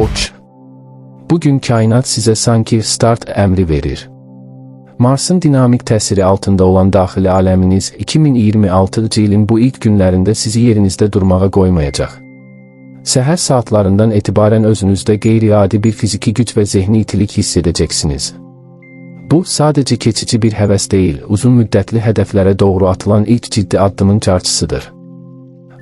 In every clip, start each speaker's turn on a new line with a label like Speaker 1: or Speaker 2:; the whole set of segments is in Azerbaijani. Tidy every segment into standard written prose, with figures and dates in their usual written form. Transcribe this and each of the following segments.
Speaker 1: Qoç. Bugün kainat sizə sanki start əmri verir. Marsın dinamik təsiri altında olan daxili aləminiz 2026-cı ilin bu ilk günlərində sizi yerinizdə durmağa qoymayacaq. Səhər saatlarından etibarən özünüzdə qeyri-adi bir fiziki güc və zehni itilik hiss edəcəksiniz. Bu, sadəcə keçici bir həvəs deyil, uzun müddətli hədəflərə doğru atılan ilk ciddi addımın carçısıdır.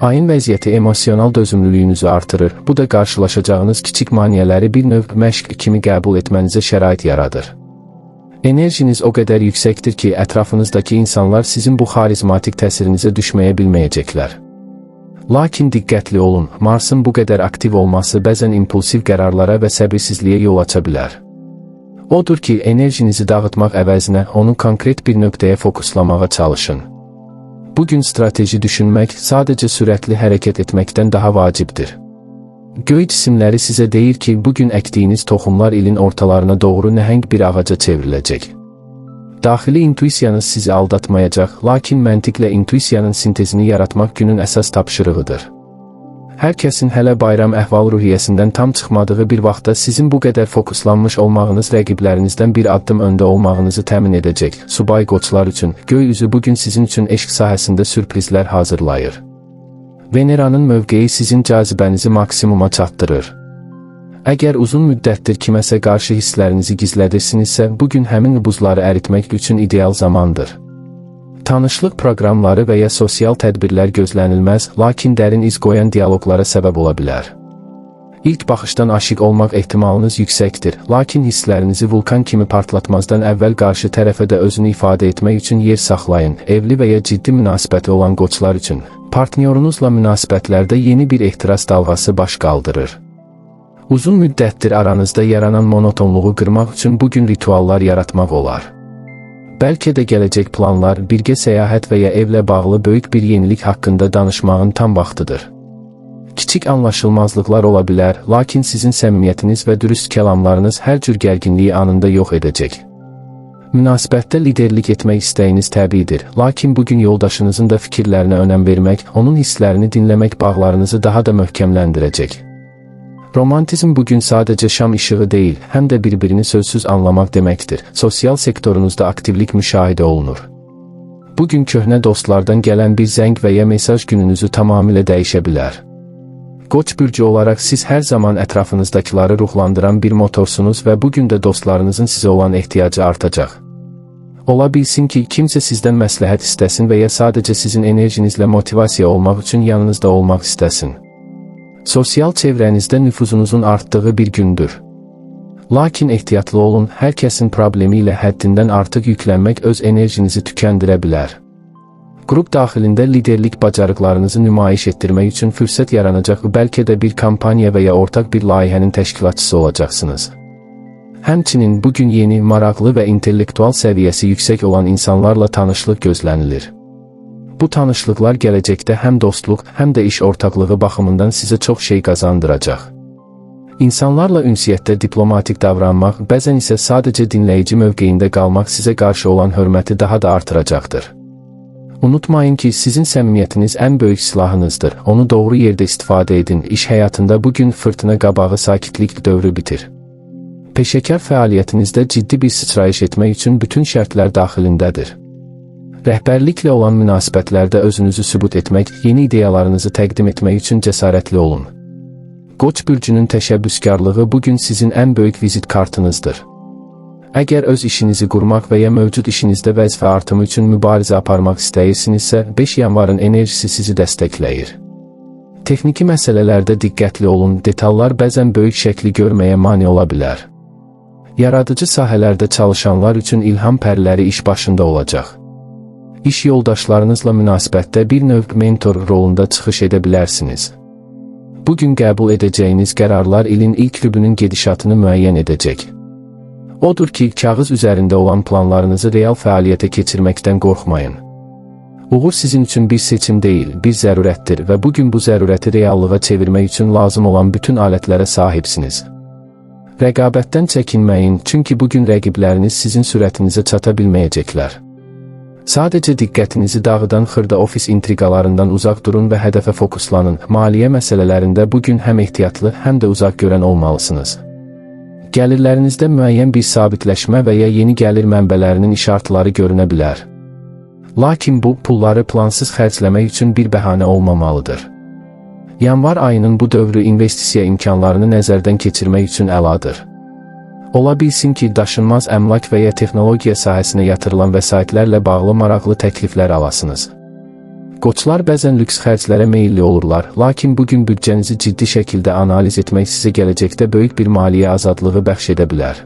Speaker 1: Ayın vəziyyəti emosional dözümlülüyünüzü artırır, bu da qarşılaşacağınız kiçik maneələri bir növ məşq kimi qəbul etmənizə şərait yaradır. Enerjiniz o qədər yüksəkdir ki, ətrafınızdakı insanlar sizin bu xarizmatik təsirinizə düşməyə bilməyəcəklər. Lakin diqqətli olun, Marsın bu qədər aktiv olması bəzən impulsiv qərarlara və səbirsizliyə yol aça bilər. Odur ki, enerjinizi dağıtmaq əvəzinə onu konkret bir nöqtəyə fokuslamağa çalışın. Bugün strateji düşünmək sadəcə sürətli hərəkət etməkdən daha vacibdir. Göy cisimləri sizə deyir ki, bugün əkdiyiniz toxumlar ilin ortalarına doğru nəhəng bir ağaca çevriləcək. Daxili intuisiyanız sizi aldatmayacaq, lakin məntiqlə intuisiyanın sintezini yaratmaq günün əsas tapşırığıdır. Hər kəsin hələ bayram əhval-ruhiyyəsindən tam çıxmadığı bir vaxtda sizin bu qədər fokuslanmış olmağınız rəqiblərinizdən bir addım öndə olmağınızı təmin edəcək. Subay qoçlar üçün göy üzü bugün sizin üçün eşq sahəsində sürprizlər hazırlayır. Veneranın mövqeyi sizin cazibənizi maksimuma çatdırır. Əgər uzun müddətdir kiməsə qarşı hisslərinizi gizlədirsinizsə, bugün həmin buzları əritmək üçün ideal zamandır. Tanışlıq proqramları və ya sosial tədbirlər gözlənilməz, lakin dərin iz qoyan dialoqlara səbəb ola bilər. İlk baxışdan aşiq olmaq ehtimalınız yüksəkdir, lakin hisslərinizi vulkan kimi partlatmazdan əvvəl qarşı tərəfə də özünü ifadə etmək üçün yer saxlayın. Evli və ya ciddi münasibəti olan qoçlar üçün partnyorunuzla münasibətlərdə yeni bir ehtiras dalğası baş qaldırır. Uzun müddətdir aranızda yaranan monotonluğu qırmaq üçün bugün rituallar yaratmaq olar. Bəlkə də gələcək planlar, birgə səyahət və ya evlə bağlı böyük bir yenilik haqqında danışmağın tam vaxtıdır. Kiçik anlaşılmazlıqlar ola bilər, lakin sizin səmimiyyətiniz və dürüst kəlamlarınız hər cür gərginliyi anında yox edəcək. Münasibətdə liderlik etmək istəyiniz təbiidir, lakin bugün yoldaşınızın da fikirlərinə önəm vermək, onun hisslərini dinləmək bağlarınızı daha da möhkəmləndirəcək. Romantizm bugün sadəcə şam işığı deyil, həm də bir-birini sözsüz anlamaq deməkdir. Sosial sektorunuzda aktivlik müşahidə olunur. Bugün köhnə dostlardan gələn bir zəng və ya mesaj gününüzü tamamilə dəyişə bilər. Qoç bürcü olaraq siz hər zaman ətrafınızdakıları ruhlandıran bir motorsunuz və bugün də dostlarınızın sizə olan ehtiyacı artacaq. Ola bilsin ki, kimsə sizdən məsləhət istəsin və ya sadəcə sizin enerjinizlə motivasiya olmaq üçün yanınızda olmaq istəsin. Sosial çevrənizdə nüfuzunuzun artdığı bir gündür. Lakin ehtiyatlı olun, hər kəsin problemi ilə həddindən artıq yüklənmək öz enerjinizi tükəndirə bilər. Qrup daxilində liderlik bacarıqlarınızı nümayiş etdirmək üçün fürsət yaranacaq, bəlkə də bir kampaniya və ya ortaq bir layihənin təşkilatçısı olacaqsınız. Həmçinin bugün yeni, maraqlı və intellektual səviyyəsi yüksək olan insanlarla tanışlıq gözlənilir. Bu tanışlıqlar gələcəkdə həm dostluq, həm də iş ortaqlığı baxımından sizə çox şey qazandıracaq. İnsanlarla ünsiyyətdə diplomatik davranmaq, bəzən isə sadəcə dinləyici mövqeyində qalmaq sizə qarşı olan hörməti daha da artıracaqdır. Unutmayın ki, sizin səmimiyyətiniz ən böyük silahınızdır. Onu doğru yerdə istifadə edin. İş həyatında bugün fırtına qabağı sakitlik dövrü bitir. Peşəkar fəaliyyətinizdə ciddi bir sıçrayış etmək üçün bütün şərtlər daxilindədir. Rəhbərliklə olan münasibətlərdə özünüzü sübut etmək, yeni ideyalarınızı təqdim etmək üçün cəsarətli olun. Qoç bürcünün təşəbbüskarlığı bugün sizin ən böyük vizit kartınızdır. Əgər öz işinizi qurmaq və ya mövcud işinizdə vəzifə artımı üçün mübarizə aparmaq istəyirsinizsə, 5 yanvarın enerjisi sizi dəstəkləyir. Texniki məsələlərdə diqqətli olun, detallar bəzən böyük şəkli görməyə mane ola bilər. Yaradıcı sahələrdə çalışanlar üçün ilham pəriləri iş başında olacaq. İş yoldaşlarınızla münasibətdə bir növ mentor rolunda çıxış edə bilərsiniz. Bugün qəbul edəcəyiniz qərarlar ilin ilk rübünün gedişatını müəyyən edəcək. Odur ki, kağız üzərində olan planlarınızı real fəaliyyətə keçirməkdən qorxmayın. Uğur sizin üçün bir seçim deyil, bir zərurətdir və bugün bu zərurəti reallığa çevirmək üçün lazım olan bütün alətlərə sahibsiniz. Rəqabətdən çəkinməyin, çünki bugün rəqibləriniz sizin sürətinizə çata bilməyəcəklər. Sadəcə diqqətinizi dağıdan xırda ofis intriqalarından uzaq durun və hədəfə fokuslanın. Maliyyə məsələlərində bu gün həm ehtiyatlı, həm də uzaq görən olmalısınız. Gəlirlərinizdə müəyyən bir sabitləşmə və ya yeni gəlir mənbələrinin işartıları görünə bilər. Lakin bu, pulları plansız xərcləmək üçün bir bəhanə olmamalıdır. Yanvar ayının bu dövrü investisiya imkanlarını nəzərdən keçirmək üçün əladır. Ola bilsin ki, daşınmaz əmlak və ya texnologiya sahəsinə yatırılan vəsaitlərlə bağlı maraqlı təkliflər alasınız. Qoçlar bəzən lüks xərclərə meyilli olurlar, lakin bugün büdcənizi ciddi şəkildə analiz etmək sizə gələcəkdə böyük bir maliyyə azadlığı bəxş edə bilər.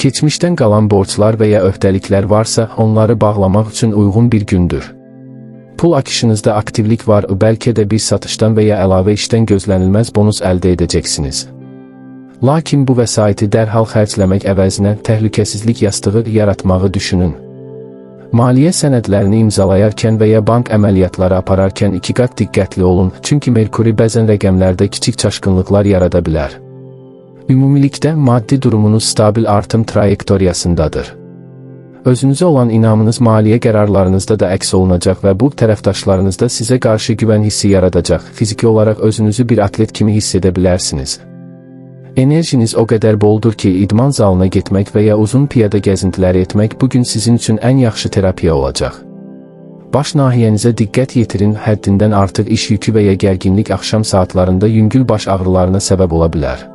Speaker 1: Keçmişdən qalan borclar və ya öhdəliklər varsa, onları bağlamaq üçün uyğun bir gündür. Pul akışınızda aktivlik var, bəlkə də bir satışdan və ya əlavə işdən gözlənilməz bonus əldə edəcəksiniz. Lakin bu vəsaiti dərhal xərcləmək əvəzinə təhlükəsizlik yastığı yaratmağı düşünün. Maliyyə sənədlərini imzalayarkən və ya bank əməliyyatları apararkən iki qat diqqətli olun, çünki Merkuri bəzən rəqəmlərdə kiçik çaşqınlıqlar yarada bilər. Ümumilikdə maddi durumunuz stabil artım trayektoriyasındadır. Özünüzə olan inamınız maliyyə qərarlarınızda da əks olunacaq və bu tərəfdaşlarınızda sizə qarşı güvən hissi yaradacaq. Fiziki olaraq özünüzü bir atlet kimi hiss edə bilərsiniz. Enerjiniz o qədər boldur ki, idman zalına getmək və ya uzun piyada gəzintiləri etmək bugün sizin üçün ən yaxşı terapiya olacaq. Baş nahiyənizə diqqət yetirin, həddindən artıq iş yükü və ya gərginlik axşam saatlarında yüngül baş ağrılarına səbəb ola bilər.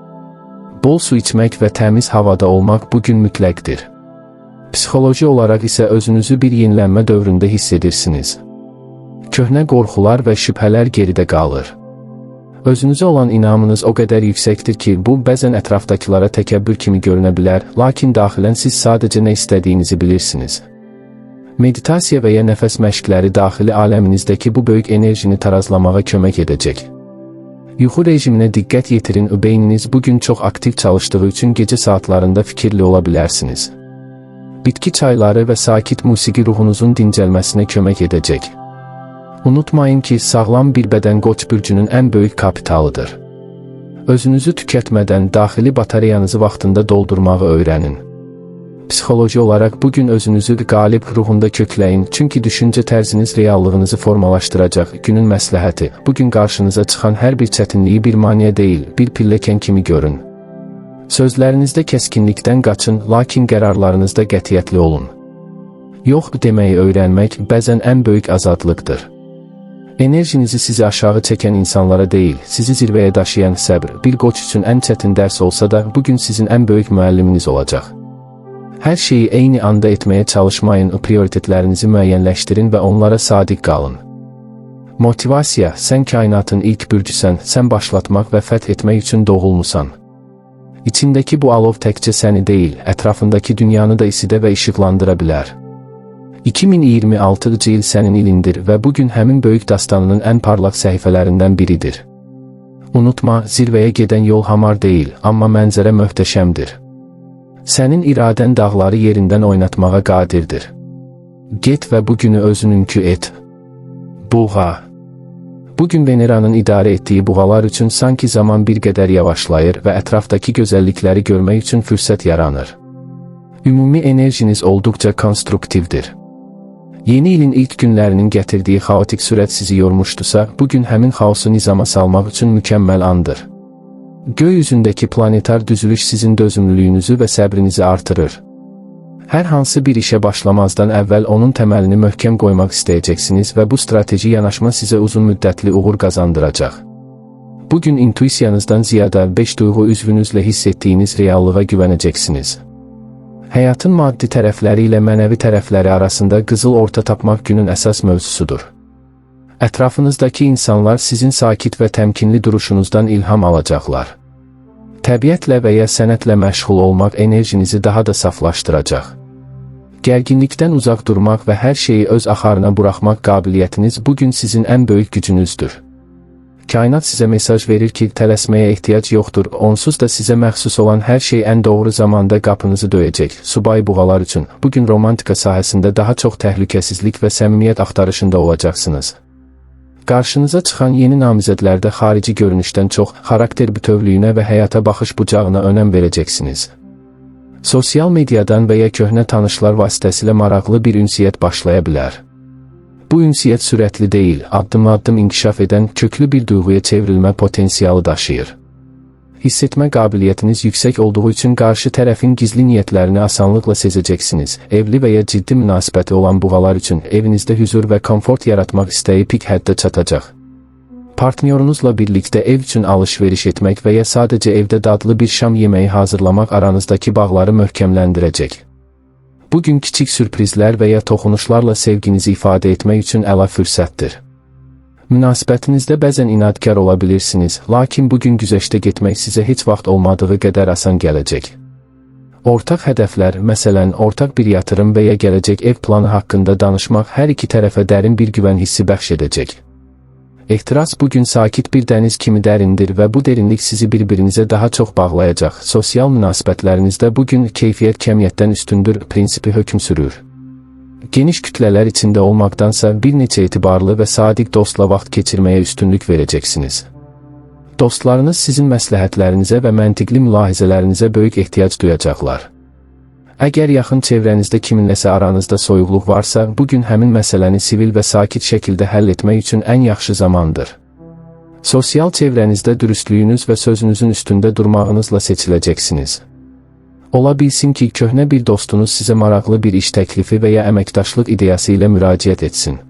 Speaker 1: Bol su içmək və təmiz havada olmaq bugün mütləqdir. Psixoloji olaraq isə özünüzü bir yenilənmə dövründə hiss edirsiniz. Köhnə qorxular və şübhələr geridə qalır. Özünüzə olan inamınız o qədər yüksəkdir ki, bu bəzən ətrafdakılara təkəbbür kimi görünə bilər, lakin daxilən siz sadəcə nə istədiyinizi bilirsiniz. Meditasiya və ya nəfəs məşqləri daxili aləminizdəki bu böyük enerjini tarazlamağa kömək edəcək. Yuxu rejiminə diqqət yetirin, beyniniz bugün çox aktiv çalışdığı üçün gecə saatlarında fikirli ola bilərsiniz. Bitki çayları və sakit musiqi ruhunuzun dincəlməsinə kömək edəcək. Unutmayın ki, sağlam bir bədən Qoç bürcünün ən böyük kapitalıdır. Özünüzü tükətmədən daxili batareyanızı vaxtında doldurmağı öyrənin. Psixoloji olaraq bugün özünüzü qalib ruhunda kökləyin, çünki düşüncə tərziniz reallığınızı formalaşdıracaq. Günün məsləhəti, bugün qarşınıza çıxan hər bir çətinliyi bir maneə deyil, bir pilləkən kimi görün. Sözlərinizdə kəskinlikdən qaçın, lakin qərarlarınızda qətiyyətli olun. Yox deməyi öyrənmək bəzən ən böyük azadlıqdır. Enerjinizi sizi aşağı çəkən insanlara deyil, sizi zirvəyə daşıyan səbr, bir qoç üçün ən çətin dərs olsa da, bugün sizin ən böyük müəlliminiz olacaq. Hər şeyi eyni anda etməyə çalışmayın, prioritetlərinizi müəyyənləşdirin və onlara sadiq qalın. Motivasiya, sən kainatın ilk bürcüsən, sən başlatmaq və fəth etmək üçün doğulmusan. İçindəki bu alov təkcə səni deyil, ətrafındakı dünyanı da isidə və işıqlandıra bilər. 2026-cı il sənin ilindir və bugün həmin böyük dastanının ən parlaq səhifələrindən biridir. Unutma, zirvəyə gedən yol hamar deyil, amma mənzərə möhtəşəmdir. Sənin iradən dağları yerindən oynatmağa qadirdir. Get və bu günü özününkü et. Buğa. Bugün Veneranın idarə etdiyi buğalar üçün sanki zaman bir qədər yavaşlayır və ətrafdakı gözəllikləri görmək üçün fürsət yaranır. Ümumi enerjiniz olduqca konstruktivdir. Yeni ilin ilk günlərinin gətirdiyi xaotik sürət sizi yormuşdusa, bugün həmin xaosu nizama salmaq üçün mükəmməl andır. Göy üzündəki planetar düzülüş sizin dözümlülüyünüzü və səbrinizi artırır. Hər hansı bir işə başlamazdan əvvəl onun təməlini möhkəm qoymaq istəyəcəksiniz və bu strateji yanaşma sizə uzun müddətli uğur qazandıracaq. Bugün intuisiyanızdan ziyada 5 duyğu üzvünüzlə hiss etdiyiniz reallığa güvənəcəksiniz. Həyatın maddi tərəfləri ilə mənəvi tərəfləri arasında qızıl orta tapmaq günün əsas mövzusudur. Ətrafınızdakı insanlar sizin sakit və təmkinli duruşunuzdan ilham alacaqlar. Təbiətlə və ya sənətlə məşğul olmaq enerjinizi daha da saflaşdıracaq. Gərginlikdən uzaq durmaq və hər şeyi öz axarına buraxmaq qabiliyyətiniz bugün sizin ən böyük gücünüzdür. Kainat sizə mesaj verir ki, tələsməyə ehtiyac yoxdur, onsuz da sizə məxsus olan hər şey ən doğru zamanda qapınızı döyəcək. Subay buğalar üçün bugün romantika sahəsində daha çox təhlükəsizlik və səmimiyyət axtarışında olacaqsınız. Qarşınıza çıxan yeni namizədlərdə xarici görünüşdən çox, xarakter bütövlüyünə və həyata baxış bucağına önəm verəcəksiniz. Sosial mediadan və ya köhnə tanışlar vasitəsilə maraqlı bir ünsiyyət başlaya bilər. Bu ünsiyyət sürətli deyil, addım-addım inkişaf edən köklü bir duyğuya çevrilmə potensialı daşıyır. Hiss etmə qabiliyyətiniz yüksək olduğu üçün qarşı tərəfin gizli niyyətlərini asanlıqla sezəcəksiniz. Evli və ya ciddi münasibəti olan buğalar üçün evinizdə hüzur və komfort yaratmaq istəyi pik həddə çatacaq. Partnyorunuzla birlikdə ev üçün alış-veriş etmək və ya sadəcə evdə dadlı bir şam yeməyi hazırlamaq aranızdakı bağları möhkəmləndirəcək. Bugün kiçik sürprizlər və ya toxunuşlarla sevginizi ifadə etmək üçün əla fürsətdir. Münasibətinizdə bəzən inadkar ola bilirsiniz, lakin bugün güzəştə getmək sizə heç vaxt olmadığı qədər asan gələcək. Ortaq hədəflər, məsələn, ortaq bir yatırım və ya gələcək ev planı haqqında danışmaq hər iki tərəfə dərin bir güvən hissi bəxş edəcək. Ehtiras bugün sakit bir dəniz kimi dərindir və bu derinlik sizi bir-birinizə daha çox bağlayacaq. Sosial münasibətlərinizdə bugün keyfiyyət kəmiyyətdən üstündür prinsipi hökm sürür. Geniş kütlələr içində olmaqdansa bir neçə etibarlı və sadiq dostla vaxt keçirməyə üstünlük verəcəksiniz. Dostlarınız sizin məsləhətlərinizə və məntiqli mülahizələrinizə böyük ehtiyac duyacaqlar. Əgər yaxın çevrənizdə kiminləsə aranızda soyuqluq varsa, bugün həmin məsələni sivil və sakit şəkildə həll etmək üçün ən yaxşı zamandır. Sosial çevrənizdə dürüstlüyünüz və sözünüzün üstündə durmağınızla seçiləcəksiniz. Ola bilsin ki, köhnə bir dostunuz sizə maraqlı bir iş təklifi və ya əməkdaşlıq ideyası ilə müraciət etsin.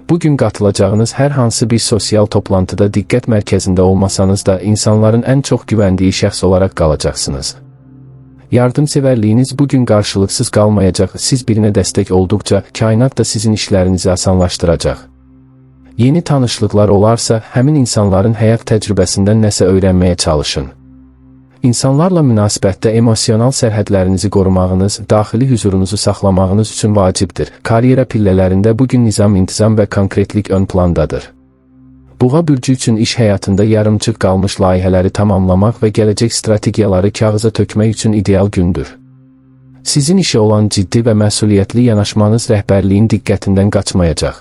Speaker 1: Bugün qatılacağınız hər hansı bir sosial toplantıda diqqət mərkəzində olmasanız da insanların ən çox güvəndiyi şəxs olaraq qalacaqsınız. Yardımseverliğiniz bugün qarşılıqsız qalmayacaq, siz birinə dəstək olduqca kainat da sizin işlərinizi asanlaşdıracaq. Yeni tanışlıqlar olarsa, həmin insanların həyat təcrübəsindən nəsə öyrənməyə çalışın. İnsanlarla münasibətdə emosional sərhədlərinizi qorumağınız, daxili hüzurunuzu saxlamağınız üçün vacibdir. Karyera pillələrində bugün nizam, intizam və konkretlik ön plandadır. Buğa bürcü üçün iş həyatında yarımçıq qalmış layihələri tamamlamaq və gələcək strategiyaları kağıza tökmək üçün ideal gündür. Sizin işə olan ciddi və məsuliyyətli yanaşmanız rəhbərliyin diqqətindən qaçmayacaq.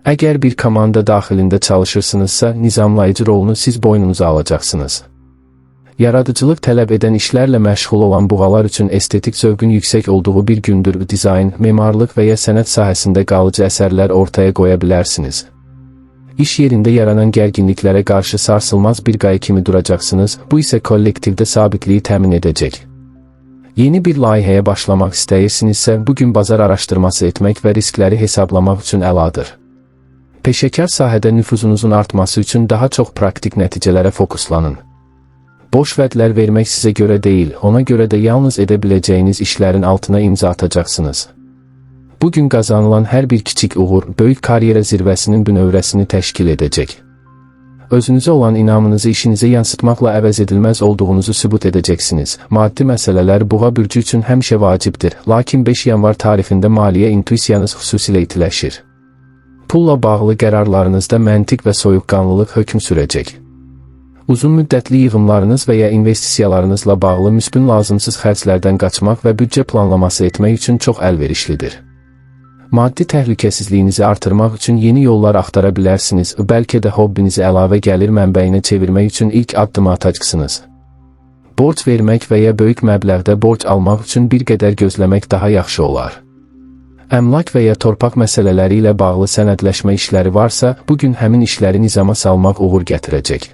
Speaker 1: Əgər bir komanda daxilində çalışırsınızsa, nizamlayıcı rolunu siz boynunuza alacaqsınız. Yaradıcılıq tələb edən işlərlə məşğul olan buğalar üçün estetik zövqün yüksək olduğu bir gündür. Dizayn, memarlıq və ya sənət sahəsində qalıcı əsərlər ortaya qoya bilərsiniz. İş yerində yaranan gərginliklərə qarşı sarsılmaz bir qaya kimi duracaqsınız, bu isə kollektivdə sabitliyi təmin edəcək. Yeni bir layihəyə başlamaq istəyirsinizsə, bugün bazar araşdırması etmək və riskləri hesablamaq üçün əladır. Peşəkar sahədə nüfuzunuzun artması üçün daha çox praktik nəticələrə fokuslanın. Boş vədlər vermək sizə görə deyil, ona görə də yalnız edə biləcəyiniz işlərin altına imza atacaqsınız. Bugün qazanılan hər bir kiçik uğur, böyük karyera zirvəsinin bünövrəsini təşkil edəcək. Özünüzə olan inamınızı işinizə yansıtmaqla əvəz edilməz olduğunuzu sübut edəcəksiniz. Maddi məsələlər Buğa bürcü üçün həmişə vacibdir, lakin 5 yanvar tarixində maliyyə intuisiyanız xüsusilə itiləşir. Pulla bağlı qərarlarınızda məntiq və soyuqqanlılıq hökm sürəcək. Uzun müddətli yığımlarınız və ya investisiyalarınızla bağlı müsbün lazımsız xərclərdən qaçmaq və büdcə planlaması etmək üçün çox əlverişlidir. Maddi təhlükəsizliyinizi artırmaq üçün yeni yollar axtara bilərsiniz, bəlkə də hobbinizi əlavə gəlir mənbəyinə çevirmək üçün ilk addımı atacaqsınız. Borc vermək və ya böyük məbləğdə borc almaq üçün bir qədər gözləmək daha yaxşı olar. Əmlak və ya torpaq məsələləri ilə bağlı sənədləşmə işləri varsa, bugün həmin işləri nizama salmaq uğur gətirəcək.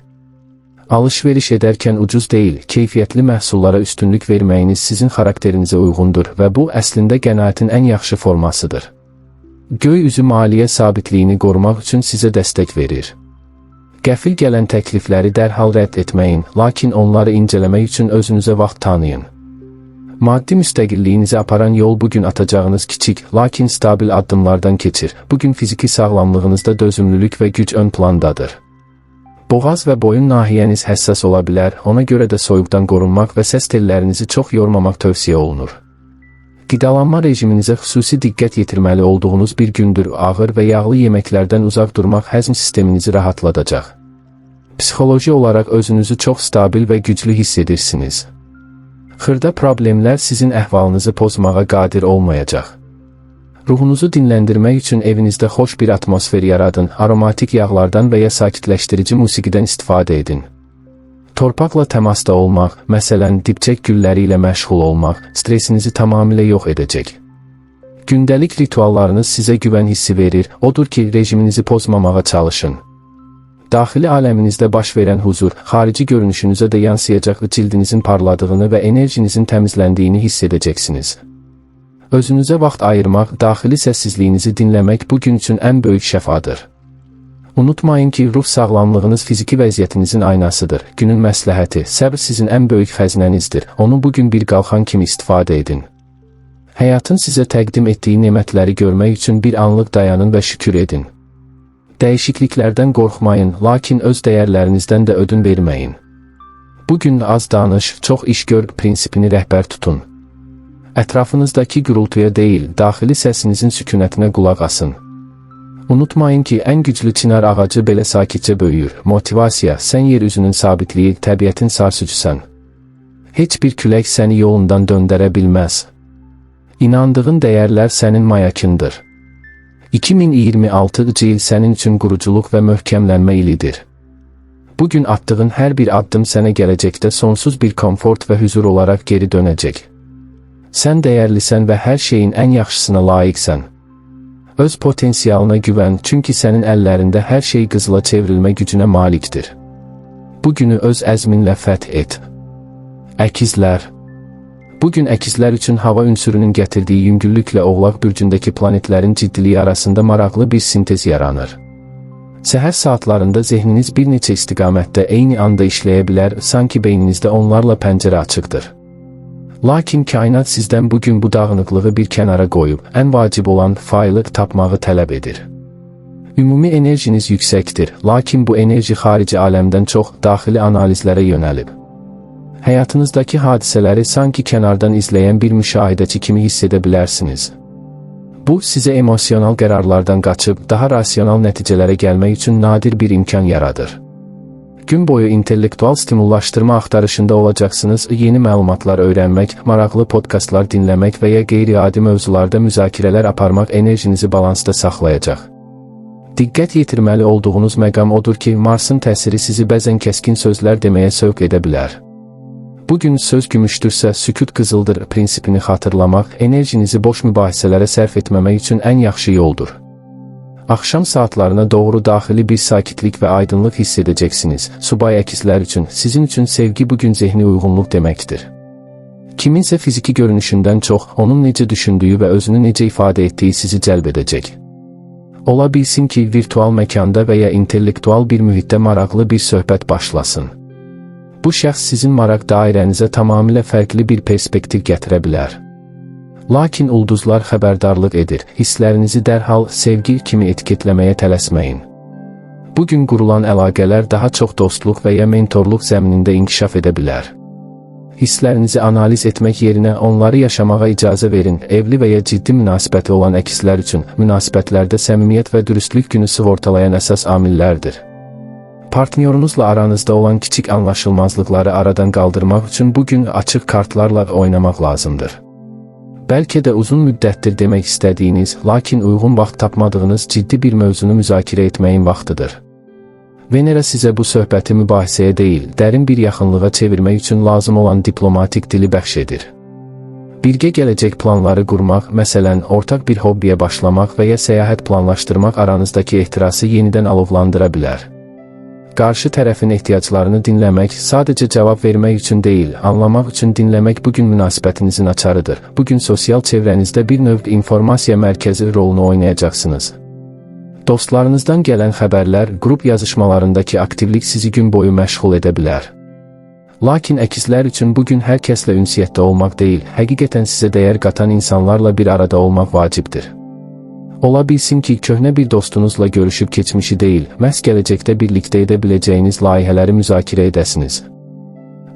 Speaker 1: Alış-veriş edərkən ucuz deyil, keyfiyyətli məhsullara üstünlük verməyiniz sizin xarakterinizə uyğundur və bu əslində qənaətin ən yaxşı formasıdır. Göy üzü maliyyə sabitliyini qorumaq üçün sizə dəstək verir. Qəfil gələn təklifləri dərhal rədd etməyin, lakin onları incələmək üçün özünüzə vaxt tanıyın. Maddi müstəqilliyinizi aparan yol bugün atacağınız kiçik, lakin stabil addımlardan keçir. Bugün fiziki sağlamlığınızda dözümlülük və güc ön plandadır. Boğaz və boyun nahiyyəniz həssas ola bilər, ona görə də soyuqdan qorunmaq və səs tellərinizi çox yormamaq tövsiyə olunur. Qidalanma rejiminizə xüsusi diqqət yetirməli olduğunuz bir gündür. Ağır və yağlı yeməklərdən uzaq durmaq həzm sisteminizi rahatladacaq. Psixoloji olaraq özünüzü çox stabil və güclü hiss edirsiniz. Xırda problemlər sizin əhvalınızı pozmağa qadir olmayacaq. Ruhunuzu dinləndirmək üçün evinizdə xoş bir atmosfer yaradın, aromatik yağlardan və ya sakitləşdirici musiqidən istifadə edin. Torpaqla təmasda olmaq, məsələn, dibçək gülləri ilə məşğul olmaq, stresinizi tamamilə yox edəcək. Gündəlik rituallarınız sizə güvən hissi verir, odur ki, rejiminizi pozmamağa çalışın. Daxili aləminizdə baş verən huzur, xarici görünüşünüzə də yansıyacaq, cildinizin parladığını və enerjinizin təmizləndiyini hiss edəcəksiniz. Özünüzə vaxt ayırmaq, daxili səssizliyinizi dinləmək bu gün üçün ən böyük şəfadır. Unutmayın ki, ruh sağlamlığınız fiziki vəziyyətinizin aynasıdır. Günün məsləhəti, səbr sizin ən böyük xəzinənizdir. Onu bugün bir qalxan kimi istifadə edin. Həyatın sizə təqdim etdiyi nemətləri görmək üçün bir anlıq dayanın və şükür edin. Dəyişikliklərdən qorxmayın, lakin öz dəyərlərinizdən də ödün verməyin. Bugün az danış, çox iş gör prinsipini rəhbər tutun. Ətrafınızdakı gurultuya deyil, daxili səsinizin sükunətinə qulaq asın. Unutmayın ki, ən güclü çinar ağacı belə sakitcə böyüyür. Motivasiya, sən yer üzünün sabitliyi, təbiətin sarsıcısan. Heç bir külək səni yolundan döndərə bilməz. İnandığın dəyərlər sənin mayakındır. 2026-cı il sənin üçün quruculuq və möhkəmlənmə ilidir. Bugün attığın hər bir addım sənə gələcəkdə sonsuz bir komfort və hüzur olaraq geri dönəcək. Sən dəyərlisən və hər şeyin ən yaxşısına layiqsən. Öz potensialına güvən, çünki sənin əllərində hər şey qızıla çevrilmə gücünə malikdir. Bu günü öz əzminlə fəth et. Əkizlər. Bugün əkizlər üçün hava ünsürünün gətirdiyi yüngüllüklə Oğlaq bürcündəki planetlərin ciddiliyi arasında maraqlı bir sintez yaranır. Səhər saatlarında zehniniz bir neçə istiqamətdə eyni anda işləyə bilər, sanki beyninizdə onlarla pəncərə açıqdır. Lakin kainat sizdən bugün bu dağınıqlığı bir kənara qoyub, ən vacib olan faylı tapmağı tələb edir. Ümumi enerjiniz yüksəkdir, lakin bu enerji xarici aləmdən çox daxili analizlərə yönəlib. Həyatınızdakı hadisələri sanki kənardan izləyən bir müşahidəçi kimi hiss edə bilərsiniz. Bu, sizə emosional qərarlardan qaçıb, daha rasional nəticələrə gəlmək üçün nadir bir imkan yaradır. Gün boyu intellektual stimullaşdırma axtarışında olacaqsınız, yeni məlumatlar öyrənmək, maraqlı podkastlar dinləmək və ya qeyri-adi mövzularda müzakirələr aparmaq enerjinizi balansda saxlayacaq. Diqqət yetirməli olduğunuz məqam odur ki, Marsın təsiri sizi bəzən kəskin sözlər deməyə sövq edə bilər. Bugün söz gümüşdürsə, sükut qızıldır prinsipini xatırlamaq, enerjinizi boş mübahisələrə sərf etməmək üçün ən yaxşı yoldur. Axşam saatlarına doğru daxili bir sakitlik və aydınlıq hiss edəcəksiniz. Subay əkizlər üçün, sizin üçün sevgi bugün zehni uyğunluq deməkdir. Kiminsə fiziki görünüşündən çox, onun necə düşündüyü və özünü necə ifadə etdiyi sizi cəlb edəcək. Ola bilsin ki, virtual məkanda və ya intellektual bir mühitdə maraqlı bir söhbət başlasın. Bu şəxs sizin maraq dairənizə tamamilə fərqli bir perspektiv gətirə bilər. Lakin ulduzlar xəbərdarlıq edir, hisslərinizi dərhal sevgi kimi etiketləməyə tələsməyin. Bugün qurulan əlaqələr daha çox dostluq və ya mentorluq zəminində inkişaf edə bilər. Hisslərinizi analiz etmək yerinə onları yaşamağa icazə verin. Evli və ya ciddi münasibəti olan əkizlər üçün münasibətlərdə səmimiyyət və dürüstlük günü sığortalayan əsas amillərdir. Partnyorunuzla aranızda olan kiçik anlaşılmazlıqları aradan qaldırmaq üçün bugün açıq kartlarla oynamaq lazımdır. Bəlkə də uzun müddətdir demək istədiyiniz, lakin uyğun vaxt tapmadığınız ciddi bir mövzunu müzakirə etməyin vaxtıdır. Venera sizə bu söhbəti mübahisəyə deyil, dərin bir yaxınlığa çevirmək üçün lazım olan diplomatik dili bəxş edir. Birgə gələcək planları qurmaq, məsələn, ortaq bir hobbiyə başlamaq və ya səyahət planlaşdırmaq aranızdakı ehtirası yenidən alovlandıra bilər. Qarşı tərəfin ehtiyaclarını dinləmək, sadəcə cavab vermək üçün deyil, anlamaq üçün dinləmək bugün münasibətinizin açarıdır. Bugün sosial çevrənizdə bir növ informasiya mərkəzi rolunu oynayacaqsınız. Dostlarınızdan gələn xəbərlər, qrup yazışmalarındakı aktivlik sizi gün boyu məşğul edə bilər. Lakin əkizlər üçün bugün hər kəslə ünsiyyətdə olmaq deyil, həqiqətən sizə dəyər qatan insanlarla bir arada olmaq vacibdir. Ola bilsin ki, köhnə bir dostunuzla görüşüb keçmişi deyil, məhz gələcəkdə birlikdə edə biləcəyiniz layihələri müzakirə edəsiniz.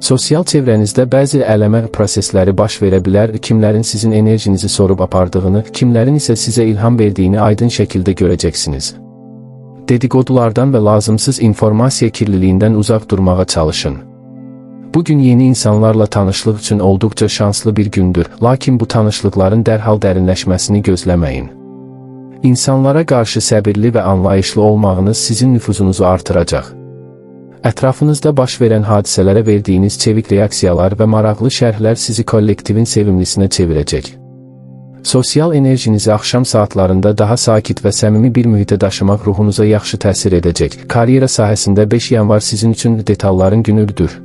Speaker 1: Sosial çevrənizdə bəzi ələmə prosesləri baş verə bilər, kimlərin sizin enerjinizi sorub apardığını, kimlərin isə sizə ilham verdiyini aydın şəkildə görəcəksiniz. Dedikodulardan və lazımsız informasiya kirliliyindən uzaq durmağa çalışın. Bugün yeni insanlarla tanışlıq üçün olduqca şanslı bir gündür, lakin bu tanışlıqların dərhal dərinləşməsini gözləməyin. İnsanlara qarşı səbirli və anlayışlı olmağınız sizin nüfuzunuzu artıracaq. Ətrafınızda baş verən hadisələrə verdiyiniz çevik reaksiyalar və maraqlı şərhlər sizi kollektivin sevimlisinə çevirəcək. Sosial enerjinizi axşam saatlarında daha sakit və səmimi bir mühitə daşımaq ruhunuza yaxşı təsir edəcək. Karyera sahəsində 5 yanvar sizin üçün detalların günüdür.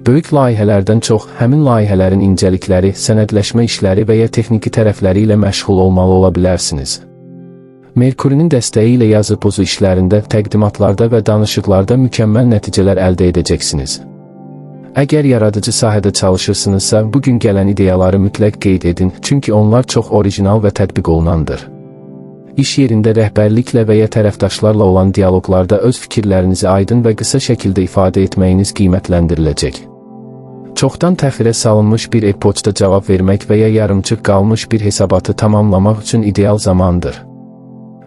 Speaker 1: Böyük layihələrdən çox, həmin layihələrin incəlikləri, sənədləşmə işləri və ya texniki tərəfləri ilə məşğul olmalı ola bilərsiniz. Merkurinin dəstəyi ilə yazı-pozu işlərində, təqdimatlarda və danışıqlarda mükəmməl nəticələr əldə edəcəksiniz. Əgər yaradıcı sahədə çalışırsınızsa, bu gün gələn ideyaları mütləq qeyd edin, çünki onlar çox orijinal və tətbiq olunandır. İş yerində rəhbərliklə və ya tərəfdaşlarla olan dialoqlarda öz fikirlərinizi aydın və qısa şəkildə ifadə etməyiniz qiymətləndiriləcək. Çoxdan təxirə salınmış bir e-poçta cavab vermək və ya yarımçıq qalmış bir hesabatı tamamlamaq üçün ideal zamandır.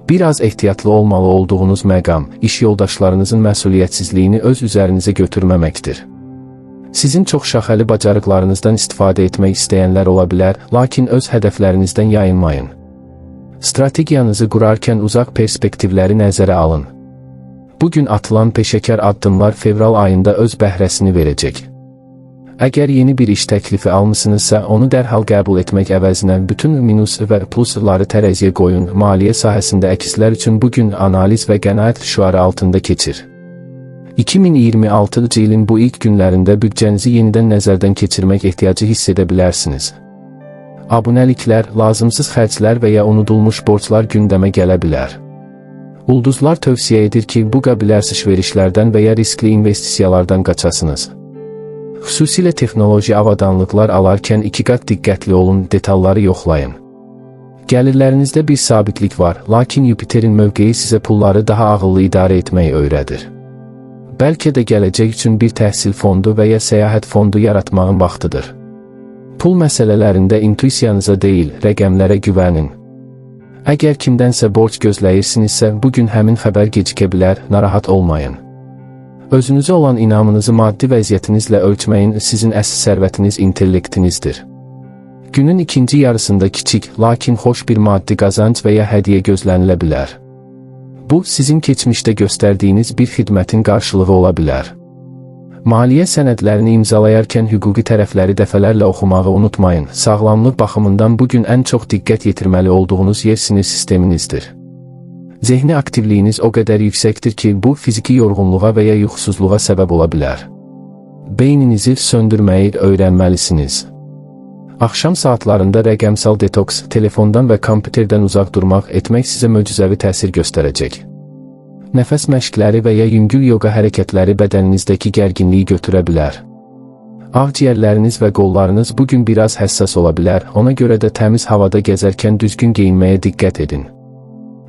Speaker 1: Biraz ehtiyatlı olmalı olduğunuz məqam, iş yoldaşlarınızın məsuliyyətsizliyini öz üzərinizə götürməməkdir. Sizin çox şaxəli bacarıqlarınızdan istifadə etmək istəyənlər ola bilər, lakin öz hədəflərinizdən yayınmayın. Strategiyanızı qurarkən uzaq perspektivləri nəzərə alın. Bugün atılan peşəkar addımlar fevral ayında öz bəhrəsini verəcək. Əgər yeni bir iş təklifi almısınızsa, onu dərhal qəbul etmək əvəzinə bütün minus və plusları tərəziyə qoyun. Maliyyə sahəsində əkizlər üçün bu gün analiz və qənaət şüarı altında keçir. 2026-cı ilin bu ilk günlərində büdcənizi yenidən nəzərdən keçirmək ehtiyacı hiss edə bilərsiniz. Abunəliklər, lazımsız xərclər və ya unudulmuş borclar gündəmə gələ bilər. Ulduzlar tövsiyə edir ki, bu qəbil alış-verişlərdən və ya riskli investisiyalardan qaçasınız. Xüsusilə texnoloji avadanlıqlar alarkən iki qat diqqətli olun, detalları yoxlayın. Gəlirlərinizdə bir sabitlik var, lakin Yupiterin mövqeyi sizə pulları daha ağıllı idarə etməyi öyrədir. Bəlkə də gələcək üçün bir təhsil fondu və ya səyahət fondu yaratmağın vaxtıdır. Pul məsələlərində intuisiyanıza deyil, rəqəmlərə güvənin. Əgər kimdənsə borc gözləyirsinizsə, bu gün həmin xəbər gecikə bilər, narahat olmayın. Özünüzə olan inamınızı maddi vəziyyətinizlə ölçməyin, sizin əsl sərvətiniz intellektinizdir. Günün ikinci yarısında kiçik, lakin xoş bir maddi qazanc və ya hədiyyə gözlənilə bilər. Bu, sizin keçmişdə göstərdiyiniz bir xidmətin qarşılığı ola bilər. Maliyyə sənədlərini imzalayarkən hüquqi tərəfləri dəfələrlə oxumağı unutmayın. Sağlamlıq baxımından bu gün ən çox diqqət yetirməli olduğunuz yer sinir sisteminizdir. Zehni aktivliyiniz o qədər yüksəkdir ki, bu fiziki yorğunluğa və ya yuxusuzluğa səbəb ola bilər. Beyninizi söndürməyi öyrənməlisiniz. Axşam saatlarında rəqəmsal detoks, telefondan və kompüterdən uzaq durmaq etmək sizə möcüzəvi təsir göstərəcək. Nəfəs məşqləri və ya yüngül yoga hərəkətləri bədəninizdəki gərginliyi götürə bilər. Ağciyərləriniz və qollarınız bu gün biraz həssas ola bilər, ona görə də təmiz havada gəzərkən düzgün geyinməyə diqqət edin.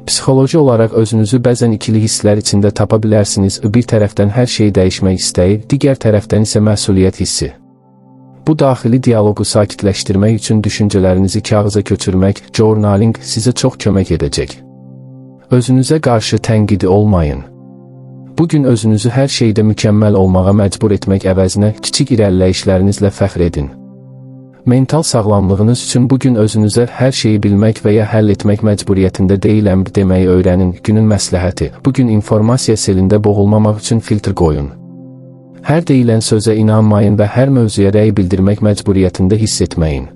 Speaker 1: Psixoloji olaraq özünüzü bəzən ikili hisslər içində tapa bilərsiniz. Bir tərəfdən hər şeyi dəyişmək istəyi, digər tərəfdən isə məsuliyyət hissi. Bu daxili dialoqu sakitləşdirmək üçün düşüncələrinizi kağıza köçürmək, journaling sizə çox kömək edəcək. Özünüzə qarşı tənqidi olmayın. Bu gün özünüzü hər şeydə mükəmməl olmağa məcbur etmək əvəzinə kiçik irəliləyişlərinizlə fəxr edin. Mental sağlamlığınız üçün bu gün özünüzə hər şeyi bilmək və ya həll etmək məcburiyyətində deyiləm deməyi öyrənin. Günün məsləhəti: bu gün informasiya selində boğulmamaq üçün filtr qoyun. Hər deyilən sözə inanmayın və hər mövzuya rəy bildirmək məcburiyyətində hiss etməyin.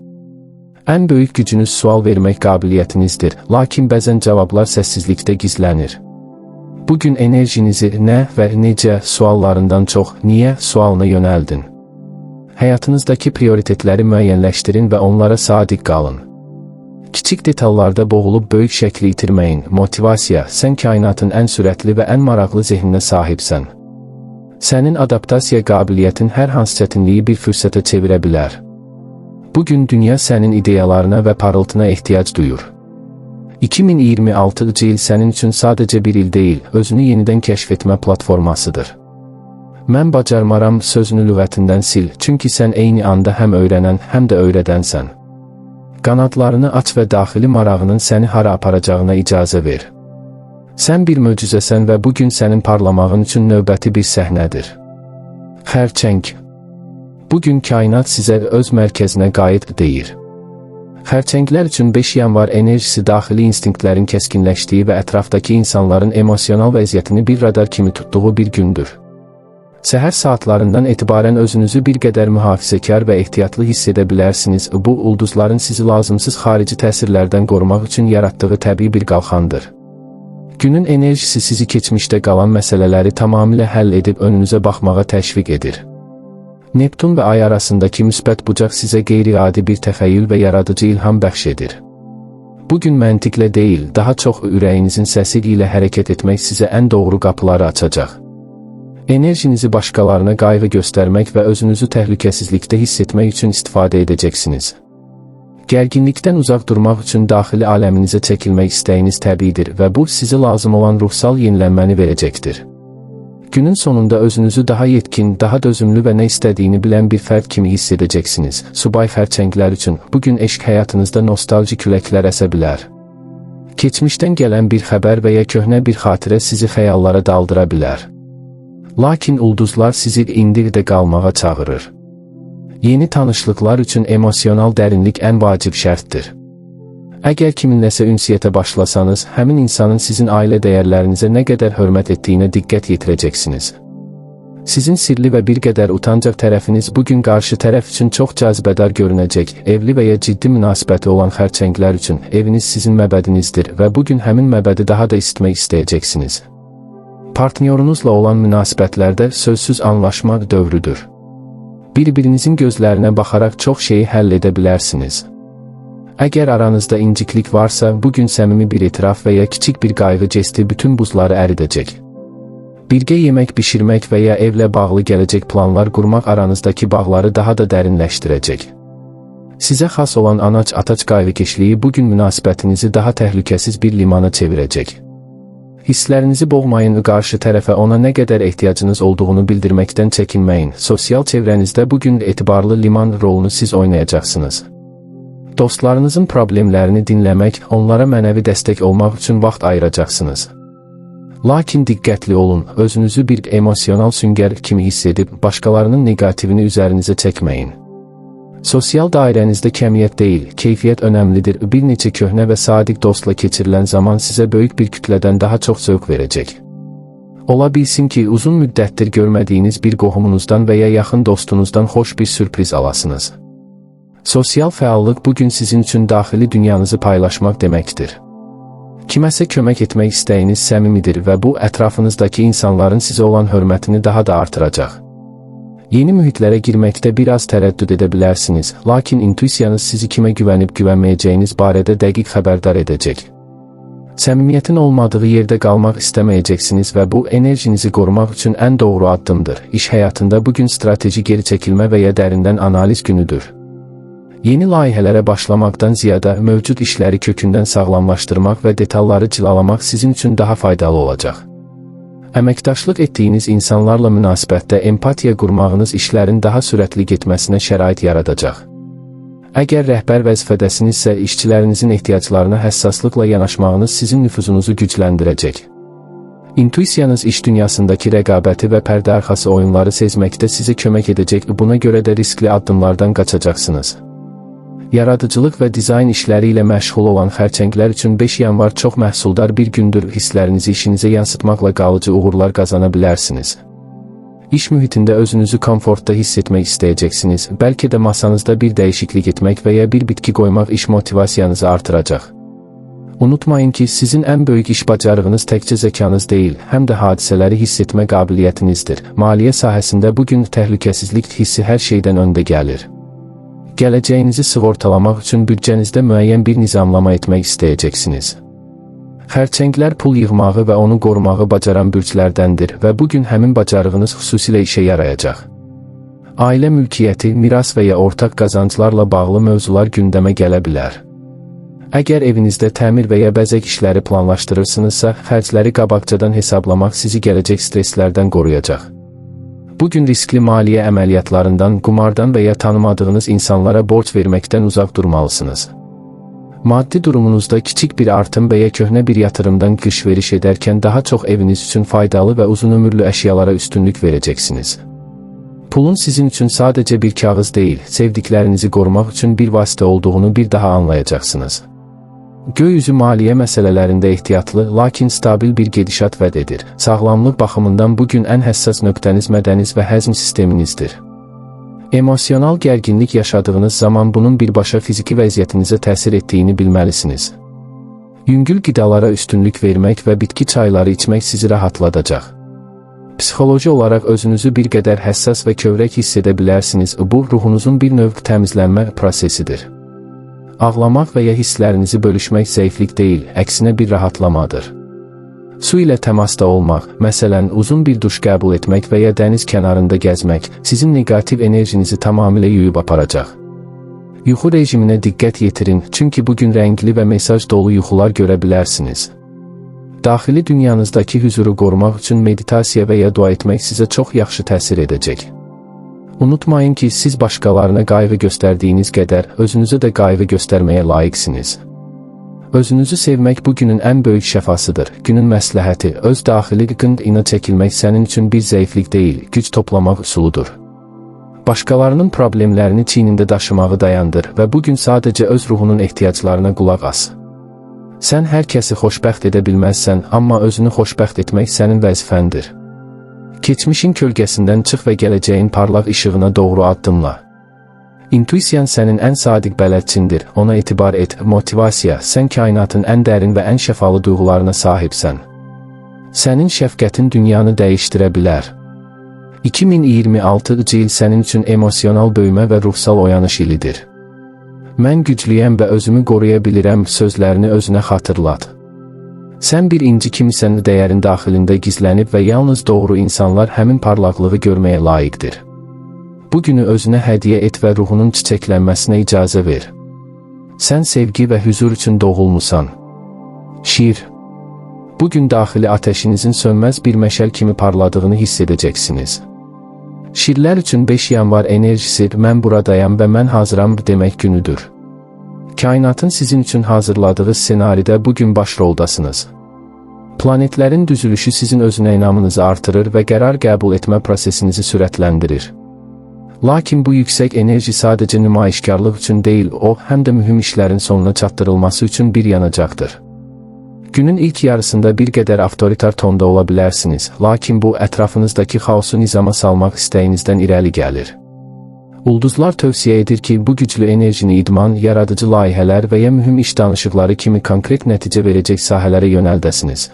Speaker 1: Ən böyük gücünüz sual vermək qabiliyyətinizdir, lakin bəzən cavablar səssizlikdə gizlənir. Bu gün enerjinizi nə və necə suallarından çox niyə sualına yönəldin. Həyatınızdakı prioritetləri müəyyənləşdirin və onlara sadiq qalın. Kiçik detallarda boğulub böyük şəkli itirməyin. Motivasiya: sən kainatın ən sürətli və ən maraqlı zehninə sahibsən. Sənin adaptasiya qabiliyyətin hər hansı çətinliyi bir fürsətə çevirə bilər. Bu gün dünya sənin ideyalarına və parıltına ehtiyac duyur. 2026-cı il sənin üçün sadəcə bir il deyil, özünü yenidən kəşf etmə platformasıdır. Mən bacarmaram sözünü lüğətindən sil, çünki sən eyni anda həm öyrənən, həm də öyrədənsən. Qanadlarını aç və daxili marağının səni hara aparacağına icazə ver. Sən bir möcüzəsən və bu gün sənin parlamağın üçün növbəti bir səhnədir. Xərçəng. Bu gün kainat sizə öz mərkəzinə qayıt deyir. Xərçənglər üçün 5 yanvar enerjisi daxili instinktlərin kəskinləşdiyi və ətrafdakı insanların emosional vəziyyətini bir radar kimi tutduğu bir gündür. Səhər saatlarından etibarən özünüzü bir qədər mühafizəkar və ehtiyatlı hiss edə bilərsiniz. Bu, ulduzların sizi lazımsız xarici təsirlərdən qorumaq üçün yaratdığı təbii bir qalxandır. Günün enerjisi sizi keçmişdə qalan məsələləri tamamilə həll edib önünüzə baxmağa təşviq edir. Neptun və Ay arasındakı müsbət bucaq sizə qeyri-adi bir təxəyyül və yaradıcı ilham bəxş edir. Bugün məntiqlə deyil, daha çox ürəyinizin səsi ilə hərəkət etmək sizə ən doğru qapıları açacaq. Enerjinizi başqalarına qayğı göstərmək və özünüzü təhlükəsizlikdə hiss etmək üçün istifadə edəcəksiniz. Gərginlikdən uzaq durmaq üçün daxili aləminizə çəkilmək istəyiniz təbiidir və bu sizə lazım olan ruhsal yenilənməni verəcəkdir. Günün sonunda özünüzü daha yetkin, daha dözümlü və nə istədiyini bilən bir fərd kimi hiss edəcəksiniz. Subay xərçənglər üçün bugün eşq həyatınızda nostalji küləklər əsə bilər. Keçmişdən gələn bir xəbər və ya köhnə bir xatirə sizi xəyallara daldıra bilər. Lakin ulduzlar sizi indi də qalmağa çağırır. Yeni tanışlıqlar üçün emosional dərinlik ən vacib şərtdir. Əgər kiminləsə ünsiyyətə başlasanız, həmin insanın sizin ailə dəyərlərinizə nə qədər hörmət etdiyinə diqqət yetirəcəksiniz. Sizin sirli və bir qədər utancaq tərəfiniz bugün qarşı tərəf üçün çox cazibədar görünəcək. Evli və ya ciddi münasibəti olan xərçənglər üçün eviniz sizin məbədinizdir və bugün həmin məbədi daha da isitmək istəyəcəksiniz. Partnyorunuzla olan münasibətlərdə sözsüz anlaşma dövrüdür. Bir-birinizin gözlərinə baxaraq çox şeyi həll edə bilərsiniz. Əgər aranızda inciklik varsa, bugün səmimi bir etiraf və ya kiçik bir qayğı gesti bütün buzları əridəcək. Birgə yemək bişirmək və ya evlə bağlı gələcək planlar qurmaq aranızdakı bağları daha da dərinləşdirəcək. Sizə xas olan anaç-ataç qayğıkeşliyi bugün münasibətinizi daha təhlükəsiz bir limana çevirəcək. Hisslərinizi boğmayın, qarşı tərəfə ona nə qədər ehtiyacınız olduğunu bildirməkdən çəkinməyin. Sosial çevrənizdə bugün etibarlı liman rolunu siz oynayacaqsınız. Dostlarınızın problemlərini dinləmək, onlara mənəvi dəstək olmaq üçün vaxt ayıracaqsınız. Lakin diqqətli olun, özünüzü bir emosional süngər kimi hiss edib, başqalarının neqativini üzərinizə çəkməyin. Sosial dairənizdə kəmiyyət deyil, keyfiyyət önəmlidir. Bir neçə köhnə və sadiq dostla keçirilən zaman sizə böyük bir kütlədən daha çox zövq verəcək. Ola bilsin ki, uzun müddətdir görmədiyiniz bir qohumunuzdan və ya yaxın dostunuzdan xoş bir sürpriz alasınız. Sosial fəallıq bugün sizin üçün daxili dünyanızı paylaşmaq deməkdir. Kiməsə kömək etmək istəyiniz səmimidir və bu ətrafınızdakı insanların sizə olan hörmətini daha da artıracaq. Yeni mühitlərə girməkdə biraz tərəddüd edə bilərsiniz, lakin intuisiyanız sizi kimə güvənib güvənməyəcəyiniz barədə dəqiq xəbərdar edəcək. Səmimiyyətin olmadığı yerdə qalmaq istəməyəcəksiniz və bu enerjinizi qorumaq üçün ən doğru addımdır. İş həyatında bugün strateji geri çəkilmə və ya dərindən analiz günüdür. Yeni layihələrə başlamaqdan ziyadə mövcud işləri kökündən sağlamlaşdırmaq və detalları cilalamaq sizin üçün daha faydalı olacaq. Əməkdaşlıq etdiyiniz insanlarla münasibətdə empatiya qurmağınız işlərin daha sürətli getməsinə şərait yaradacaq. Əgər rəhbər vəzifədəsinizsə, işçilərinizin ehtiyaclarına həssaslıqla yanaşmağınız sizin nüfuzunuzu gücləndirəcək. İntuisiyanız iş dünyasındakı rəqabəti və pərdəarxası oyunları sezməkdə sizə kömək edəcək, buna görə də riskli addımlardan qaçacaqsınız. Yaradıcılıq və dizayn işləri ilə məşğul olan xərçənglər üçün 5 yanvar çox məhsuldar bir gündür. Hisslərinizi işinizə yansıtmaqla qalıcı uğurlar qazana bilərsiniz. İş mühitində özünüzü komfortda hiss etmək istəyəcəksiniz. Bəlkə də masanızda bir dəyişiklik etmək və ya bir bitki qoymaq iş motivasiyanızı artıracaq. Unutmayın ki, sizin ən böyük iş bacarığınız təkcə zəkanız deyil, həm də hadisələri hiss etmə qabiliyyətinizdir. Maliyyə sahəsində bugün təhlükəsizlik hissi hər şeydən öndə gəlir. Gələcəyinizi sığortalamaq üçün büdcənizdə müəyyən bir nizamlama etmək istəyəcəksiniz. Xərçənglər pul yığmağı və onu qorumağı bacaran bürclərdəndir və bugün həmin bacarığınız xüsusilə işə yarayacaq. Ailə mülkiyyəti, miras və ya ortaq qazanclarla bağlı mövzular gündəmə gələ bilər. Əgər evinizdə təmir və ya bəzək işləri planlaşdırırsınızsa, xərcləri qabaqcadan hesablamaq sizi gələcək stresslərdən qoruyacaq. Bugün riskli maliyyə əməliyyatlarından, qumardan və ya tanımadığınız insanlara borc verməkdən uzaq durmalısınız. Maddi durumunuzda kiçik bir artım və ya köhnə bir yatırımdan alış-veriş edərkən daha çox eviniz üçün faydalı və uzunömürlü əşyalara üstünlük verəcəksiniz. Pulun sizin üçün sadəcə bir kağız deyil, sevdiklərinizi qorumaq üçün bir vasitə olduğunu bir daha anlayacaqsınız. Göy üzü maliyyə məsələlərində ehtiyatlı, lakin stabil bir gedişat vəd edir. Sağlamlıq baxımından bu gün ən həssas nöqtəniz mədəniz və həzm sisteminizdir. Emosional gərginlik yaşadığınız zaman bunun birbaşa fiziki vəziyyətinizə təsir etdiyini bilməlisiniz. Yüngül qidalara üstünlük vermək və bitki çayları içmək sizi rahatladacaq. Psixoloji olaraq özünüzü bir qədər həssas və kövrək hiss edə bilərsiniz. Bu, ruhunuzun bir növ təmizlənmə prosesidir. Ağlamaq və ya hisslərinizi bölüşmək zəiflik deyil, əksinə bir rahatlamadır. Su ilə təmasda olmaq, məsələn, uzun bir duş qəbul etmək və ya dəniz kənarında gəzmək, sizin neqativ enerjinizi tamamilə yuyub aparacaq. Yuxu rejiminə diqqət yetirin, çünki bu gün rəngli və mesaj dolu yuxular görə bilərsiniz. Daxili dünyanızdakı hüzuru qorumaq üçün meditasiya və ya dua etmək sizə çox yaxşı təsir edəcək. Unutmayın ki, siz başqalarına qayğı göstərdiyiniz qədər özünüzə də qayğı göstərməyə layiqsiniz. Özünüzü sevmək bu günün ən böyük şəfasıdır. Günün məsləhəti, öz daxili qınd-ina çəkilmək sənin üçün bir zəiflik deyil, güc toplamaq üsuludur. Başqalarının problemlərini çiynində daşımağı dayandır və bu gün sadəcə öz ruhunun ehtiyaclarına qulaq as. Sən hər kəsi xoşbəxt edə bilməzsən, amma özünü xoşbəxt etmək sənin vəzifəndir. Keçmişin kölgəsindən çıx və gələcəyin parlaq işığına doğru addımla. İntuisiyan sənin ən sadiq bələdçindir, ona etibar et. Motivasiya, sən kainatın ən dərin və ən şəfalı duyğularına sahibsən. Sənin şəfqətin dünyanı dəyişdirə bilər. 2026-cı il sənin üçün emosional böyümə və ruhsal oyanış ilidir. Mən güclüyəm və özümü qoruya bilirəm sözlərini özünə xatırlat. Sən bir inci kimisən, dəyərin daxilində gizlənib və yalnız doğru insanlar həmin parlaqlığı görməyə layiqdir. Bu günü özünə hədiyyə et və ruhunun çiçəklənməsinə icazə ver. Sən sevgi və hüzur üçün doğulmusan. Şir. Bu gün daxili atəşinizin sönməz bir məşəl kimi parladığını hiss edəcəksiniz. Şirlər üçün 5 yanvar enerjisi mən buradayam və mən hazıram demək günüdür. Kainatın sizin üçün hazırladığı ssenaridə bu gün baş roldasınız. Planetlərin düzülüşü sizin özünə inamınızı artırır və qərar qəbul etmə prosesinizi sürətləndirir. Lakin bu yüksək enerji sadəcə nümayişkarlıq üçün deyil, o, həm də mühüm işlərin sonuna çatdırılması üçün bir yanacaqdır. Günün ilk yarısında bir qədər avtoritar tonda ola bilərsiniz, lakin bu ətrafınızdakı xaosu nizama salmaq istəyinizdən irəli gəlir. Ulduzlar tövsiyə edir ki, bu güclü enerjini idman, yaradıcı layihələr və ya mühüm iş danışıqları kimi konkret nəticə verəcək sahələrə yönəldəsiniz.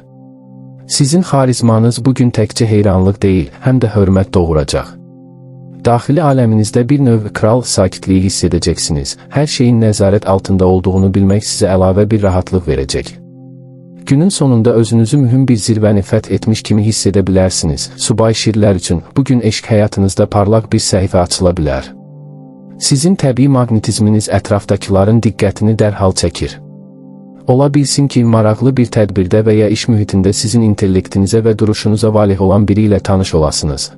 Speaker 1: Sizin xarizmanız bu gün təkcə heyranlıq deyil, həm də hörmət doğuracaq. Daxili aləminizdə bir növ kral sakitliyi hiss edəcəksiniz. Hər şeyin nəzarət altında olduğunu bilmək sizə əlavə bir rahatlıq verəcək. Günün sonunda özünüzü mühüm bir zirvəni fəth etmiş kimi hiss edə bilərsiniz. Subay şirlər üçün bu gün eşq həyatınızda parlaq bir səhifə açıla bilər. Sizin təbii maqnetizminiz ətrafdakıların diqqətini dərhal çəkir. Ola bilsin ki, maraqlı bir tədbirdə və ya iş mühitində sizin intellektinizə və duruşunuza valeh olan biri ilə tanış olasınız.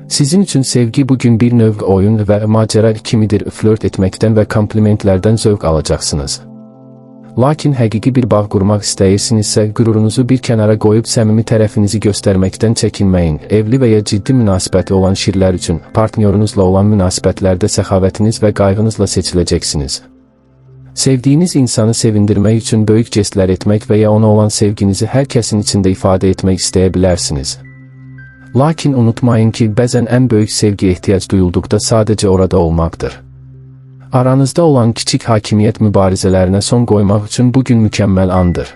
Speaker 1: Sizin üçün sevgi bu gün bir növ oyun və macəra kimidir, flört etməkdən və komplimentlərdən zövq alacaqsınız. Lakin həqiqi bir bağ qurmaq istəyirsinizsə, qürurunuzu bir kənara qoyub səmimi tərəfinizi göstərməkdən çəkinməyin. Evli və ya ciddi münasibəti olan şirlər üçün partnyorunuzla olan münasibətlərdə səxavətiniz və qayğınızla seçiləcəksiniz. Sevdiyiniz insanı sevindirmək üçün böyük jestlər etmək və ya ona olan sevginizi hər kəsin içində ifadə etmək istəyə bilərsiniz. Lakin unutmayın ki, bəzən ən böyük sevgi ehtiyac duyulduqda sadəcə orada olmaqdır. Aranızda olan kiçik hakimiyyət mübarizələrinə son qoymaq üçün bu gün mükəmməl andır.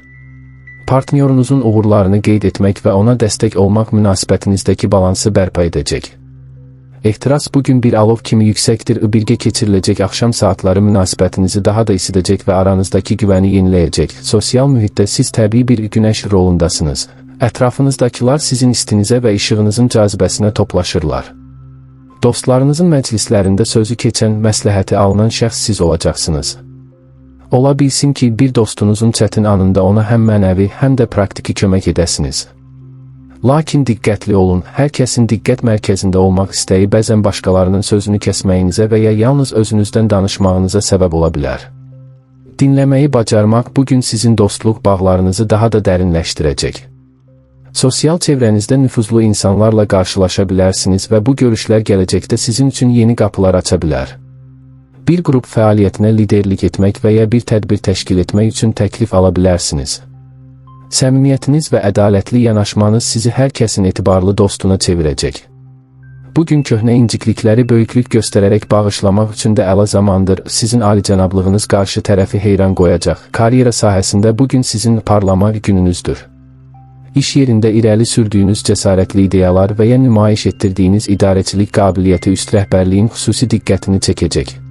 Speaker 1: Partnyorunuzun uğurlarını qeyd etmək və ona dəstək olmaq münasibətinizdəki balansı bərpa edəcək. Ehtiras bu gün bir alov kimi yüksəkdir, birgə keçiriləcək axşam saatları münasibətinizi daha da isidəcək və aranızdakı güvəni yeniləyəcək. Sosial mühitdə siz təbii bir günəş rolundasınız. Ətrafınızdakılar sizin istinizə və işığınızın cazibəsinə toplaşırlar. Dostlarınızın məclislərində sözü keçən, məsləhəti alınan şəxs siz olacaqsınız. Ola bilsin ki, bir dostunuzun çətin anında ona həm mənəvi, həm də praktiki kömək edəsiniz. Lakin diqqətli olun, hər kəsin diqqət mərkəzində olmaq istəyi bəzən başqalarının sözünü kəsməyinizə və ya yalnız özünüzdən danışmağınıza səbəb ola bilər. Dinləməyi bacarmaq bu gün sizin dostluq bağlarınızı daha da dərinləşdirəcək. Sosial çevrənizdə nüfuzlu insanlarla qarşılaşa bilərsiniz və bu görüşlər gələcəkdə sizin üçün yeni qapılar aça bilər. Bir qrup fəaliyyətinə liderlik etmək və ya bir tədbir təşkil etmək üçün təklif ala bilərsiniz. Səmimiyyətiniz və ədalətli yanaşmanız sizi hər kəsin etibarlı dostuna çevirəcək. Bugün köhnə inciklikləri böyüklük göstərərək bağışlamaq üçün də əla zamandır. Sizin alicənablığınız qarşı tərəfi heyran qoyacaq. Karyera sahəsində bugün sizin parlama gününüzdür. İş yerində irəli sürdüyünüz cəsarətli ideyalar və ya nümayiş etdirdiyiniz idarəçilik qabiliyyəti üst rəhbərliyin xüsusi diqqətini çəkəcək.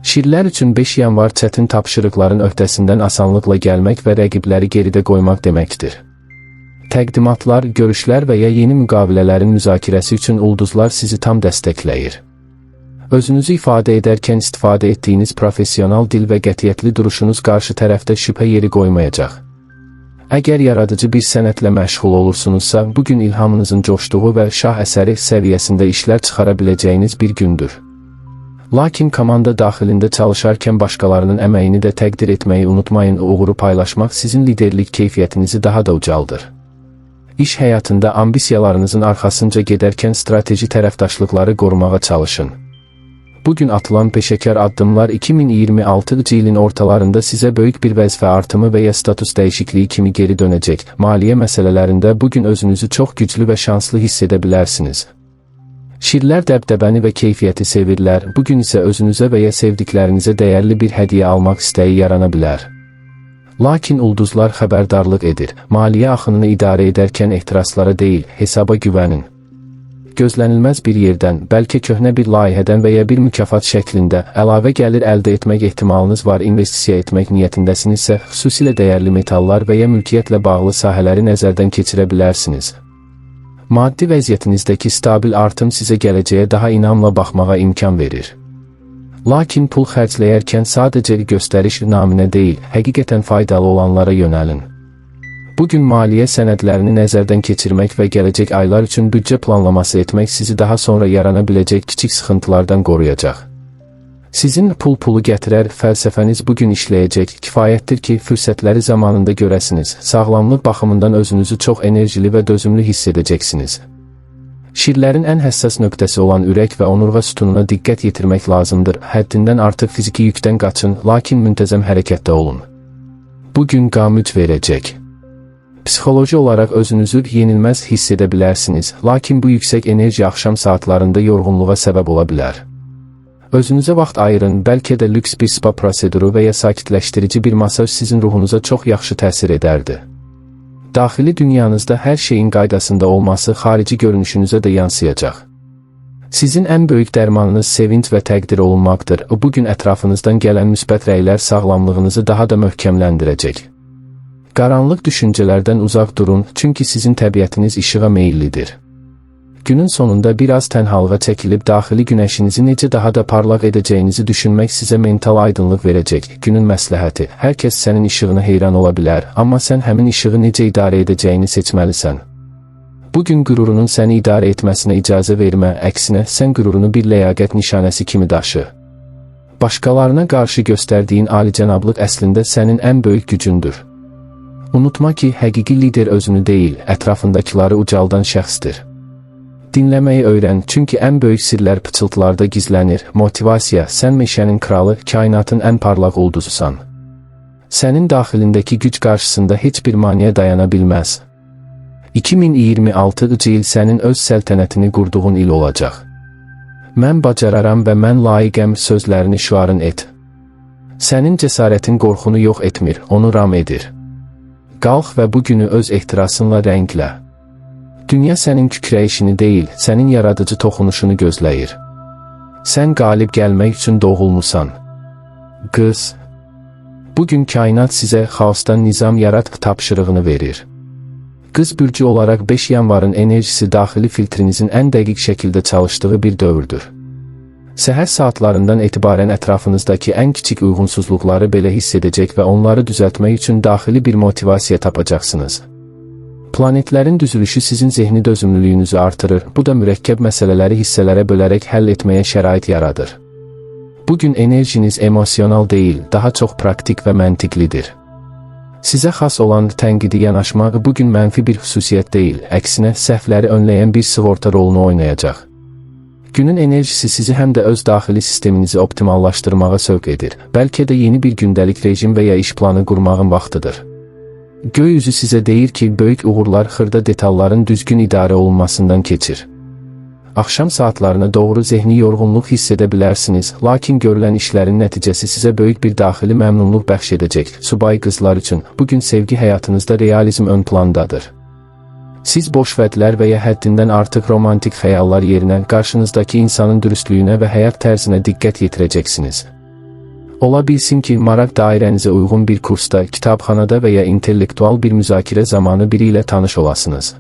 Speaker 1: Şirlər üçün 5 yanvar çətin tapşırıqların öhdəsindən asanlıqla gəlmək və rəqibləri geridə qoymaq deməkdir. Təqdimatlar, görüşlər və ya yeni müqavilələrin müzakirəsi üçün ulduzlar sizi tam dəstəkləyir. Özünüzü ifadə edərkən istifadə etdiyiniz professional dil və qətiyyətli duruşunuz qarşı tərəfdə şübhə yeri qoymayacaq. Əgər yaradıcı bir sənətlə məşğul olursunuzsa, bugün ilhamınızın coşduğu və şah əsəri səviyyəsində işlər çıxara biləcəyiniz bir gündür. Lakin komanda daxilində çalışarkən başqalarının əməyini də təqdir etməyi unutmayın. Uğuru paylaşmaq sizin liderlik keyfiyyətinizi daha da ucaldır. İş həyatında ambisiyalarınızın arxasınca gedərkən strateji tərəfdaşlıqları qorumağa çalışın. Bugün atılan peşəkar addımlar 2026-cı ilin ortalarında sizə böyük bir vəzifə artımı və ya status dəyişikliyi kimi geri dönəcək. Maliyyə məsələlərində bugün özünüzü çox güclü və şanslı hiss edə bilərsiniz. Şirlər dəbdəbəni və keyfiyyəti sevirlər, bugün isə özünüzə və ya sevdiklərinizə dəyərli bir hədiyyə almaq istəyi yarana bilər. Lakin ulduzlar xəbərdarlıq edir, maliyyə axınını idarə edərkən ehtiraslara deyil, hesaba güvənin. Gözlənilməz bir yerdən, bəlkə köhnə bir layihədən və ya bir mükafat şəklində əlavə gəlir əldə etmək ehtimalınız var. İnvestisiya etmək niyyətindəsinizsə, xüsusilə dəyərli metallar və ya mülkiyyətlə bağlı sahələri nəzərdən keçirə bilərsiniz. Maddi vəziyyətinizdəki stabil artım sizə gələcəyə daha inamla baxmağa imkan verir. Lakin pul xərcləyərkən sadəcə göstəriş naminə deyil, həqiqətən faydalı olanlara yönəlin. Bugün maliyyə sənədlərini nəzərdən keçirmək və gələcək aylar üçün büdcə planlaması etmək sizi daha sonra yarana biləcək kiçik sıxıntılardan qoruyacaq. Sizin pul pulu gətirər fəlsəfəniz bugün işləyəcək, kifayətdir ki, fürsətləri zamanında görəsiniz. Sağlamlıq baxımından özünüzü çox enerjili və dözümlü hiss edəcəksiniz. Şirlərin ən həssas nöqtəsi olan ürək və onurğa sütununa diqqət yetirmək lazımdır. Həddindən artıq fiziki yükdən qaçın, lakin müntəzəm hərəkətdə olun. Bugün qam güc verəcək. Psixoloji olaraq özünüzü yenilməz hiss edə bilərsiniz, lakin bu yüksək enerji axşam saatlarında yorğunluğa səbəb ola bilər. Özünüzə vaxt ayırın, bəlkə də lüks bir spa proseduru və ya sakitləşdirici bir masaj sizin ruhunuza çox yaxşı təsir edərdi. Daxili dünyanızda hər şeyin qaydasında olması xarici görünüşünüzə də yansıyacaq. Sizin ən böyük dərmanınız sevinç və təqdir olunmaqdır. Bugün ətrafınızdan gələn müsbət rəylər sağlamlığınızı daha da möhkəmləndirəcək. Qaranlıq düşüncələrdən uzaq durun, çünki sizin təbiətiniz işığa meyillidir. Günün sonunda biraz tənhalığa çəkilib daxili günəşinizi necə daha da parlaq edəcəyinizi düşünmək sizə mental aydınlıq verəcək. Günün məsləhəti: hər kəs sənin işığına heyran ola bilər, amma sən həmin işığı necə idarə edəcəyini seçməlisən. Bugün qürurunun səni idarə etməsinə icazə vermə, əksinə sən qürurunu bir ləyaqət nişanəsi kimi daşı. Başqalarına qarşı göstərdiyin alicənablıq əslində sənin ən böyük gücündür. Unutma ki, həqiqi lider özünü deyil, ətrafındakıları ucaldan şəxsdir. Dinləməyi öyrən, çünki ən böyük sirlər pıçıltılarda gizlənir. Motivasiya: sən meşənin kralı, kainatın ən parlaq ulduzusan. Sənin daxilindəki güc qarşısında heç bir maneə dayana bilməz. 2026-cı il sənin öz səltənətini qurduğun il olacaq. Mən bacararam və mən layiqəm sözlərini şüarın et. Sənin cəsarətin qorxunu yox etmir, onu ram edir. Qalx və bu günü öz ehtirasınla rənglə. Dünya sənin kükrəyişini deyil, sənin yaradıcı toxunuşunu gözləyir. Sən qalib gəlmək üçün doğulmusan. Qız. Bugün kainat sizə xaosdan nizam yarat tapşırığını verir. Qız bürcü olaraq 5 yanvarın enerjisi daxili filtrinizin ən dəqiq şəkildə çalışdığı bir dövrdür. Səhər saatlarından etibarən ətrafınızdakı ən kiçik uyğunsuzluqları belə hiss edəcək və onları düzəltmək üçün daxili bir motivasiya tapacaqsınız. Planetlərin düzülüşü sizin zehni dözümlülüyünüzü artırır, bu da mürəkkəb məsələləri hissələrə bölərək həll etməyə şərait yaradır. Bugün enerjiniz emosional deyil, daha çox praktik və məntiqlidir. Sizə xas olan tənqidi yanaşma bugün mənfi bir xüsusiyyət deyil, əksinə səhvləri önləyən bir sığorta rolunu oynayacaq. Günün enerjisi sizi həm də öz daxili sisteminizi optimallaşdırmağa sövq edir. Bəlkə də yeni bir gündəlik rejim və ya iş planı qurmağın vaxtıdır. Göy üzü sizə deyir ki, böyük uğurlar xırda detalların düzgün idarə olunmasından keçir. Axşam saatlarına doğru zehni yorğunluq hiss edə bilərsiniz, lakin görülən işlərin nəticəsi sizə böyük bir daxili məmnunluq bəxş edəcək. Subay qızlar üçün bugün sevgi həyatınızda realizm ön plandadır. Siz boş vədlər və ya həddindən artıq romantik xəyallar yerinə qarşınızdakı insanın dürüstlüyünə və həyat tərzinə diqqət yetirəcəksiniz. Ola bilsin ki, maraq dairənizə uyğun bir kursda, kitabxanada və ya intellektual bir müzakirə zamanı biri ilə tanış olasınız.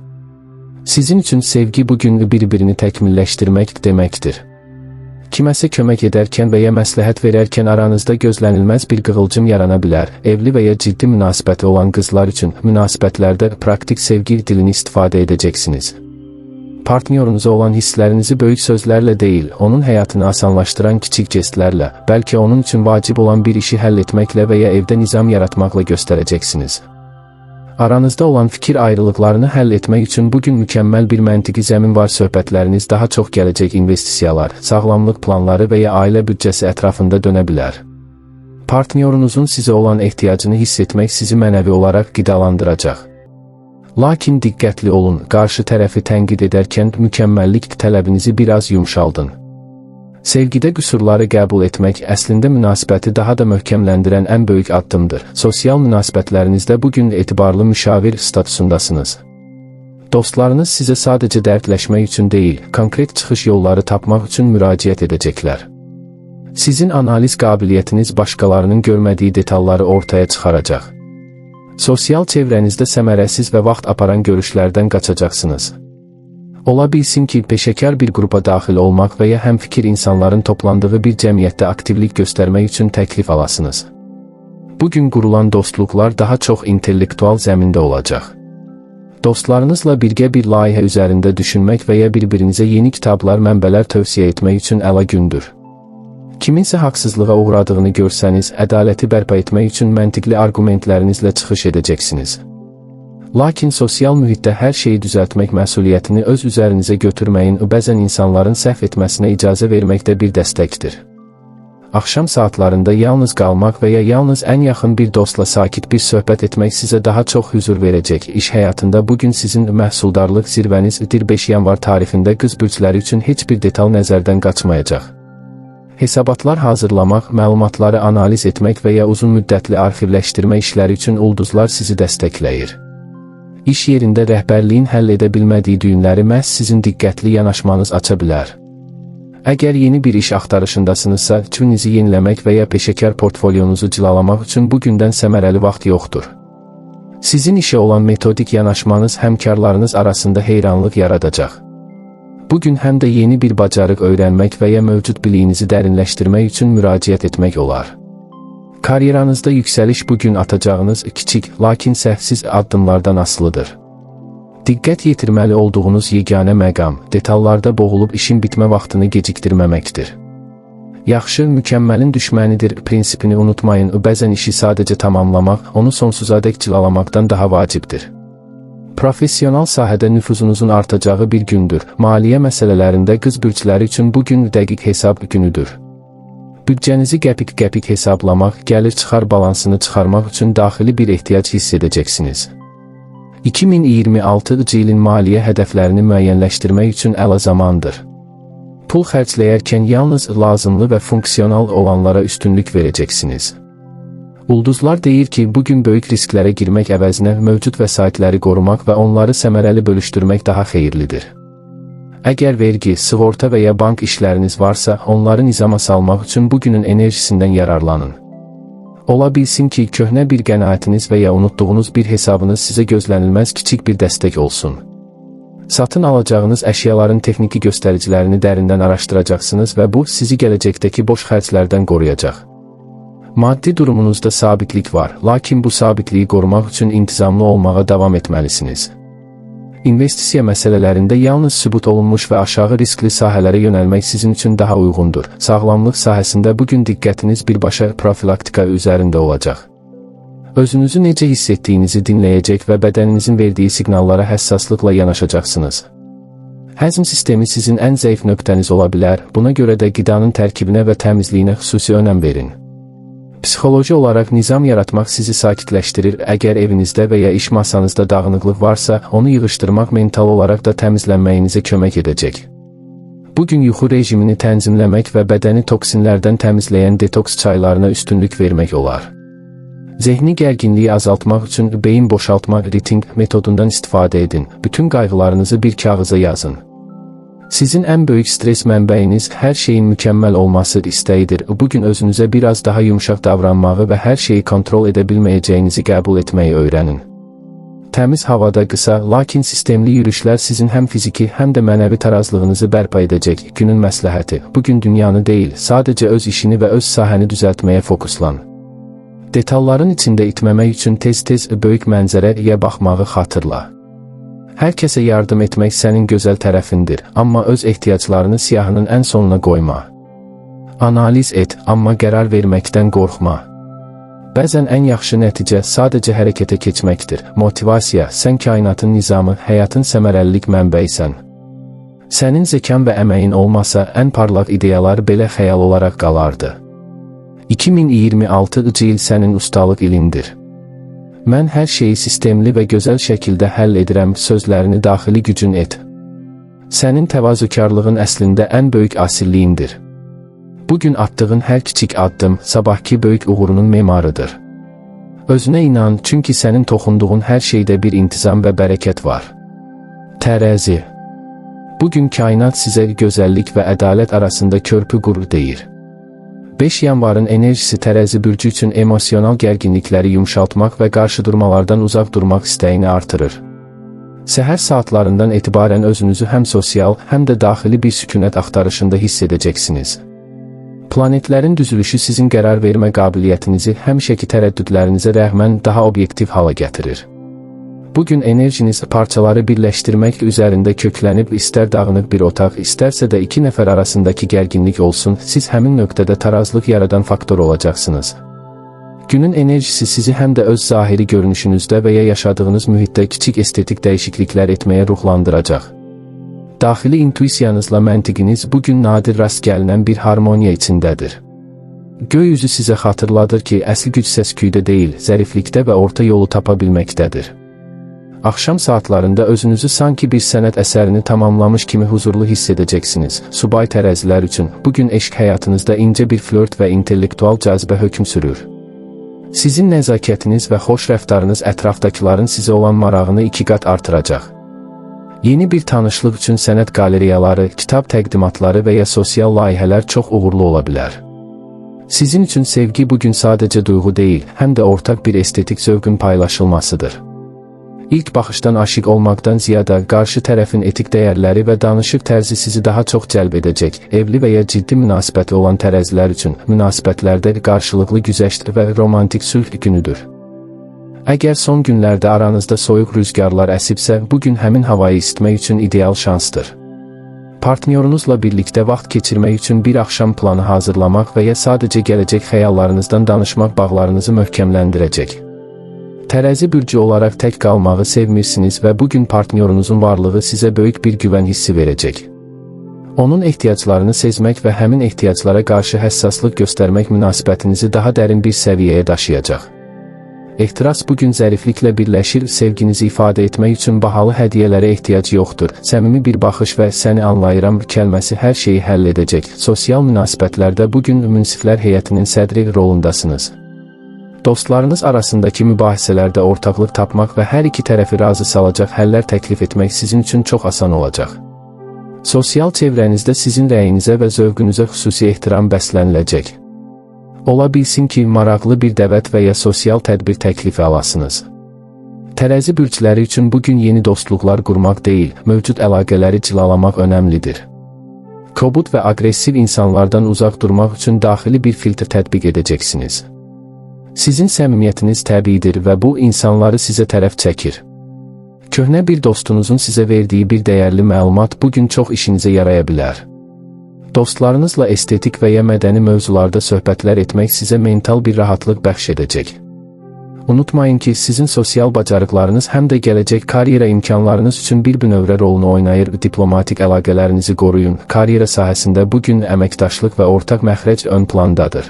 Speaker 1: Sizin üçün sevgi bugün bir-birini təkmilləşdirmək deməkdir. Kiməsə kömək edərkən və ya məsləhət verərkən aranızda gözlənilməz bir qığılcım yarana bilər. Evli və ya ciddi münasibəti olan qızlar üçün münasibətlərdə praktik sevgi dilini istifadə edəcəksiniz. Partnyorunuza olan hisslərinizi böyük sözlərlə deyil, onun həyatını asanlaşdıran kiçik jestlərlə, bəlkə onun üçün vacib olan bir işi həll etməklə və ya evdə nizam yaratmaqla göstərəcəksiniz. Aranızda olan fikir ayrılıqlarını həll etmək üçün bugün mükəmməl bir məntiqi zəmin var. Söhbətləriniz daha çox gələcək investisiyalar, sağlamlıq planları və ya ailə büdcəsi ətrafında dönə bilər. Partnyorunuzun sizə olan ehtiyacını hiss etmək sizi mənəvi olaraq qidalandıracaq. Lakin diqqətli olun, qarşı tərəfi tənqid edərkən mükəmməllik tələbinizi biraz yumşaldın. Sevgidə qüsurları qəbul etmək əslində münasibəti daha da möhkəmləndirən ən böyük addımdır. Sosial münasibətlərinizdə bugün etibarlı müşavir statusundasınız. Dostlarınız sizə sadəcə dərdləşmək üçün deyil, konkret çıxış yolları tapmaq üçün müraciət edəcəklər. Sizin analiz qabiliyyətiniz başqalarının görmədiyi detalları ortaya çıxaracaq. Sosial çevrənizdə səmərəsiz və vaxt aparan görüşlərdən qaçacaqsınız. Ola bilsin ki, peşəkar bir qrupa daxil olmaq və ya həmfikir insanların toplandığı bir cəmiyyətdə aktivlik göstərmək üçün təklif alasınız. Bugün qurulan dostluqlar daha çox intellektual zəmində olacaq. Dostlarınızla birgə bir layihə üzərində düşünmək və ya bir-birinizə yeni kitablar, mənbələr tövsiyə etmək üçün əla gündür. Kiminsə haqsızlığa uğradığını görsəniz, ədaləti bərpa etmək üçün məntiqli arqumentlərinizlə çıxış edəcəksiniz. Lakin sosial mühitdə hər şeyi düzəltmək məsuliyyətini öz üzərinizə götürməyin, bəzən insanların səhv etməsinə icazə vermək də bir dəstəkdir. Axşam saatlarında yalnız qalmaq və ya yalnız ən yaxın bir dostla sakit bir söhbət etmək sizə daha çox hüzur verəcək. İş həyatında bugün sizin məhsuldarlıq zirvənizdir. 5 yanvar tarixində qız bürcləri üçün heç bir detal nəzərdən qaçmayacaq. Hesabatlar hazırlamaq, məlumatları analiz etmək və ya uzun müddətli arxivləşdirmə işləri üçün ulduzlar sizi dəstəkləyir. İş yerində rəhbərliyin həll edə bilmədiyi düyünləri məhz sizin diqqətli yanaşmanız aça bilər. Əgər yeni bir iş axtarışındasınızsa, CV-nizi yeniləmək və ya peşəkar portfolyonuzu cilalamaq üçün bugündən səmərəli vaxt yoxdur. Sizin işə olan metodik yanaşmanız həmkarlarınız arasında heyranlıq yaradacaq. Bugün həm də yeni bir bacarıq öyrənmək və ya mövcud biliyinizi dərinləşdirmək üçün müraciət etmək olar. Karyeranızda yüksəliş bugün atacağınız kiçik, lakin səhvsiz addımlardan asılıdır. Diqqət yetirməli olduğunuz yeganə məqam, detallarda boğulub işin bitmə vaxtını gecikdirməməkdir. Yaxşı, mükəmməlin düşmənidir prinsipini unutmayın, bəzən işi sadəcə tamamlamaq, onu sonsuzadək cilalamaqdan daha vacibdir. Professional sahədə nüfuzunuzun artacağı bir gündür. Maliyyə məsələlərində qız bürcləri üçün bugün dəqiq hesab günüdür. Büdcənizi qəpik-qəpik hesablamaq, gəlir-çıxar balansını çıxarmaq üçün daxili bir ehtiyac hiss edəcəksiniz. 2026-cı ilin maliyyə hədəflərini müəyyənləşdirmək üçün əla zamandır. Pul xərcləyərkən yalnız lazımlı və funksional olanlara üstünlük verəcəksiniz. Ulduzlar deyir ki, bugün böyük risklərə girmək əvəzinə mövcud vəsaitləri qorumaq və onları səmərəli bölüşdürmək daha xeyirlidir. Əgər vergi, sığorta və ya bank işləriniz varsa, onları nizama salmaq üçün bugünün enerjisindən yararlanın. Ola bilsin ki, köhnə bir qənaətiniz və ya unutduğunuz bir hesabınız sizə gözlənilməz kiçik bir dəstək olsun. Satın alacağınız əşyaların texniki göstəricilərini dərindən araşdıracaqsınız və bu sizi gələcəkdəki boş xərclərdən qoruyacaq. Maddi durumunuzda sabitlik var, lakin bu sabitliyi qorumaq üçün intizamlı olmağa davam etməlisiniz. İnvestisiya məsələlərində yalnız sübut olunmuş və aşağı riskli sahələrə yönəlmək sizin üçün daha uyğundur. Sağlamlıq sahəsində bugün diqqətiniz birbaşa profilaktika üzərində olacaq. Özünüzü necə hiss etdiyinizi dinləyəcək və bədəninizin verdiyi siqnallara həssaslıqla yanaşacaqsınız. Həzm sistemi sizin ən zəif nöqtəniz ola bilər, buna görə də qidanın tərkibinə və təmizliyinə xüsusi önəm verin. Psixoloji olaraq nizam yaratmaq sizi sakitləşdirir. Əgər evinizdə və ya iş masanızda dağınıqlıq varsa, onu yığışdırmaq mental olaraq da təmizlənməyinizə kömək edəcək. Bugün yuxu rejimini tənzimləmək və bədəni toksinlərdən təmizləyən detoks çaylarına üstünlük vermək olar. Zehni gərginliyi azaltmaq üçün beyin boşaltma writing metodundan istifadə edin. Bütün qayğılarınızı bir kağıza yazın. Sizin ən böyük stres mənbəyiniz hər şeyin mükəmməl olması istəyidir. Bugün özünüzə biraz daha yumşaq davranmağı və hər şeyi kontrol edə bilməyəcəyinizi qəbul etməyi öyrənin. Təmiz havada qısa, lakin sistemli yürüşlər sizin həm fiziki, həm də mənəvi tarazlığınızı bərpa edəcək. Günün məsləhəti: bugün dünyanı deyil, sadəcə öz işini və öz sahəni düzəltməyə fokuslan. Detalların içində itməmək üçün tez-tez böyük mənzərəyə baxmağı xatırla. Hər kəsə yardım etmək sənin gözəl tərəfindir, amma öz ehtiyaclarını siyahının ən sonuna qoyma. Analiz et, amma qərar verməkdən qorxma. Bəzən ən yaxşı nəticə sadəcə hərəkətə keçməkdir. Motivasiya: sən kainatın nizamı, həyatın səmərəlilik mənbəyisən. Sənin zəkan və əməyin olmasa, ən parlaq ideyalar belə xəyal olaraq qalardı. 2026-cı il sənin ustalıq ilindir. "Mən hər şeyi sistemli və gözəl şəkildə həll edirəm" sözlərini daxili gücün et. Sənin təvazökarlığın əslində ən böyük asilliyindir. Bugün atdığın hər kiçik addım sabahki böyük uğurunun memarıdır. Özünə inan, çünki sənin toxunduğun hər şeydə bir intizam və bərəkət var. Tərəzi. Bugün kainat sizə gözəllik və ədalət arasında körpü qur deyir. 5 yanvarın enerjisi tərəzi bürcü üçün emosional gərginlikləri yumşaltmaq və qarşıdurmalardan uzaq durmaq istəyini artırır. Səhər saatlarından etibarən özünüzü həm sosial, həm də daxili bir sükunət axtarışında hiss edəcəksiniz. Planetlərin düzülüşü sizin qərar vermə qabiliyyətinizi həmişəki tərəddüdlərinizə rəğmən daha obyektiv hala gətirir. Bugün enerjiniz parçaları birləşdirmək üzərində köklənib, istər dağınıq bir otaq, istərsə də iki nəfər arasındakı gərginlik olsun, siz həmin nöqtədə tarazlıq yaradan faktor olacaqsınız. Günün enerjisi sizi həm də öz zahiri görünüşünüzdə və ya yaşadığınız mühitdə kiçik estetik dəyişikliklər etməyə ruhlandıracaq. Daxili intuisiyanızla məntiqiniz bugün nadir rast gəlinən bir harmoniya içindədir. Göy üzü sizə xatırladır ki, əsl güc səs-küydə deyil, zəriflikdə və orta yolu tapa bilməkdədir. Axşam saatlarında özünüzü sanki bir sənət əsərini tamamlamış kimi huzurlu hiss edəcəksiniz. Subay tərəzilər üçün bugün eşq həyatınızda incə bir flört və intellektual cazibə hökm sürür. Sizin nəzakətiniz və xoş rəftarınız ətrafdakıların sizə olan marağını iki qat artıracaq. Yeni bir tanışlıq üçün sənət qalereyaları, kitab təqdimatları və ya sosial layihələr çox uğurlu ola bilər. Sizin üçün sevgi bugün sadəcə duyğu deyil, həm də ortaq bir estetik zövqün paylaşılmasıdır. İlk baxışdan aşiq olmaqdan ziyada qarşı tərəfin etik dəyərləri və danışıq tərzi sizi daha çox cəlb edəcək. Evli və ya ciddi münasibəti olan tərəzilər üçün münasibətlərdə qarşılıqlı güzəşt və romantik sülh günüdür. Əgər son günlərdə aranızda soyuq rüzgarlar əsibsə, bugün həmin havayı isitmək üçün ideal şansdır. Partnyorunuzla birlikdə vaxt keçirmək üçün bir axşam planı hazırlamaq və ya sadəcə gələcək xəyallarınızdan danışmaq bağlarınızı möhkəmləndirəcək. Tərəzi bürcü olaraq tək qalmağı sevmirsiniz və bugün partnyorunuzun varlığı sizə böyük bir güvən hissi verəcək. Onun ehtiyaclarını sezmək və həmin ehtiyaclara qarşı həssaslıq göstərmək münasibətinizi daha dərin bir səviyyəyə daşıyacaq. Ehtiras bugün zərifliklə birləşir, sevginizi ifadə etmək üçün bahalı hədiyyələrə ehtiyac yoxdur. Səmimi bir baxış və "səni anlayıram" kəlməsi hər şeyi həll edəcək. Sosial münasibətlərdə bugün münsiflər heyətinin sədri rolundasınız. Dostlarınız arasındakı mübahisələrdə ortaqlıq tapmaq və hər iki tərəfi razı salacaq həllər təklif etmək sizin üçün çox asan olacaq. Sosial çevrənizdə sizin rəyinizə və zövqünüzə xüsusi ehtiram bəsləniləcək. Ola bilsin ki, maraqlı bir dəvət və ya sosial tədbir təklifi alasınız. Tərəzi bürcləri üçün bugün yeni dostluqlar qurmaq deyil, mövcud əlaqələri cilalamaq önəmlidir. Kobud və aqressiv insanlardan uzaq durmaq üçün daxili bir filtr tətbiq edəcəksiniz. Sizin səmimiyyətiniz təbiidir və bu insanları sizə tərəf çəkir. Köhnə bir dostunuzun sizə verdiyi bir dəyərli məlumat bugün çox işinizə yaraya bilər. Dostlarınızla estetik və ya mədəni mövzularda söhbətlər etmək sizə mental bir rahatlıq bəxş edəcək. Unutmayın ki, sizin sosial bacarıqlarınız həm də gələcək karyera imkanlarınız üçün bir bünövrə rolunu oynayır. Diplomatik əlaqələrinizi qoruyun. Karyera sahəsində bu gün əməkdaşlıq və ortaq məxrəc ön plandadır.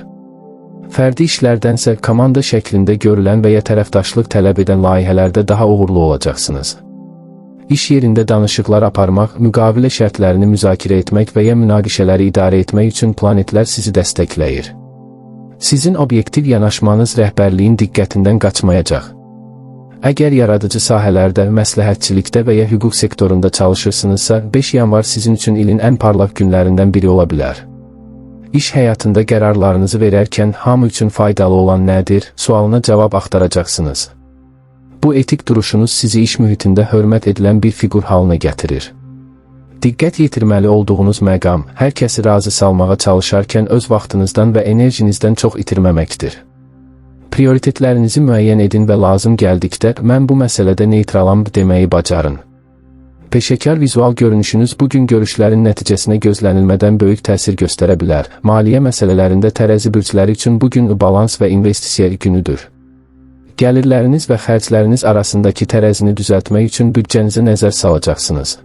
Speaker 1: Fərdi işlərdənsə komanda şəklində görülən və ya tərəfdaşlıq tələb edən layihələrdə daha uğurlu olacaqsınız. İş yerində danışıqlar aparmaq, müqavilə şərtlərini müzakirə etmək və ya münaqişələri idarə etmək üçün planetlər sizi dəstəkləyir. Sizin obyektiv yanaşmanız rəhbərliyin diqqətindən qaçmayacaq. Əgər yaradıcı sahələrdə, məsləhətçilikdə və ya hüquq sektorunda çalışırsınızsa, 5 yanvar sizin üçün ilin ən parlaq günlərindən biri ola bilər. İş həyatında qərarlarınızı verərkən hamı üçün faydalı olan nədir sualına cavab axtaracaqsınız. Bu etik duruşunuz sizi iş mühitində hörmət edilən bir fiqur halına gətirir. Diqqət yetirməli olduğunuz məqam, hər kəsi razı salmağa çalışarkən öz vaxtınızdan və enerjinizdən çox itirməməkdir. Prioritetlərinizi müəyyən edin və lazım gəldikdə mən bu məsələdə neytralam deməyi bacarın. Peşəkar vizual görünüşünüz bu gün görüşlərin nəticəsinə gözlənilmədən böyük təsir göstərə bilər. Maliyyə məsələlərində tərəzi bürcləri üçün bu gün balans və investisiya günüdür. Gəlirləriniz və xərcləriniz arasındakı tərəzini düzəltmək üçün büdcənizə nəzər salacaqsınız.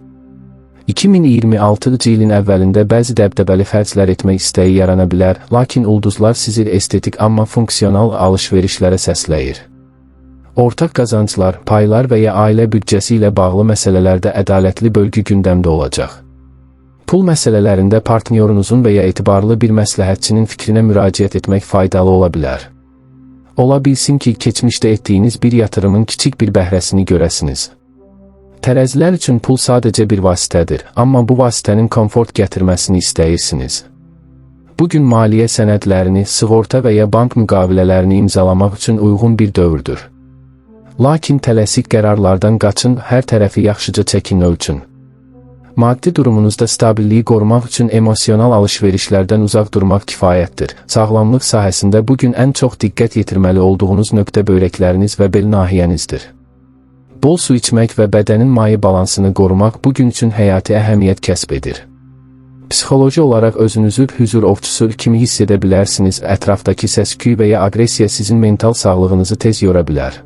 Speaker 1: 2026-cı ilin əvvəlində bəzi dəbdəbəli xərclər etmək istəyi yarana bilər, lakin ulduzlar sizi estetik amma funksional alış-verişlərə səsləyir. Ortaq qazanclar, paylar və ya ailə büdcəsi ilə bağlı məsələlərdə ədalətli bölgü gündəmdə olacaq. Pul məsələlərində partnyorunuzun və ya etibarlı bir məsləhətçinin fikrinə müraciət etmək faydalı ola bilər. Ola bilsin ki, keçmişdə etdiyiniz bir yatırımın kiçik bir bəhrəsini görəsiniz. Tərəzilər üçün pul sadəcə bir vasitədir, amma bu vasitənin komfort gətirməsini istəyirsiniz. Bu gün maliyyə sənədlərini, sığorta və ya bank müqavilələrini imzalamaq üçün uyğun bir dövrdür. Lakin tələsik qərarlardan qaçın, hər tərəfi yaxşıca çəkin ölçün. Maddi durumunuzda stabilliyi qorumaq üçün emosional alış-verişlərdən uzaq durmaq kifayətdir. Sağlamlıq sahəsində bu gün ən çox diqqət yetirməli olduğunuz nöqtə böyrəkləriniz və bel nahiyənizdir. Bol su içmək və bədənin maye balansını qorumaq bu gün üçün həyati əhəmiyyət kəsb edir. Psixoloji olaraq özünüzü hüzur ovçusu kimi hiss edə bilərsiniz. Ətrafdakı səs-küy və ya aqressiya sizin mental sağlığınızı tez yora bilər.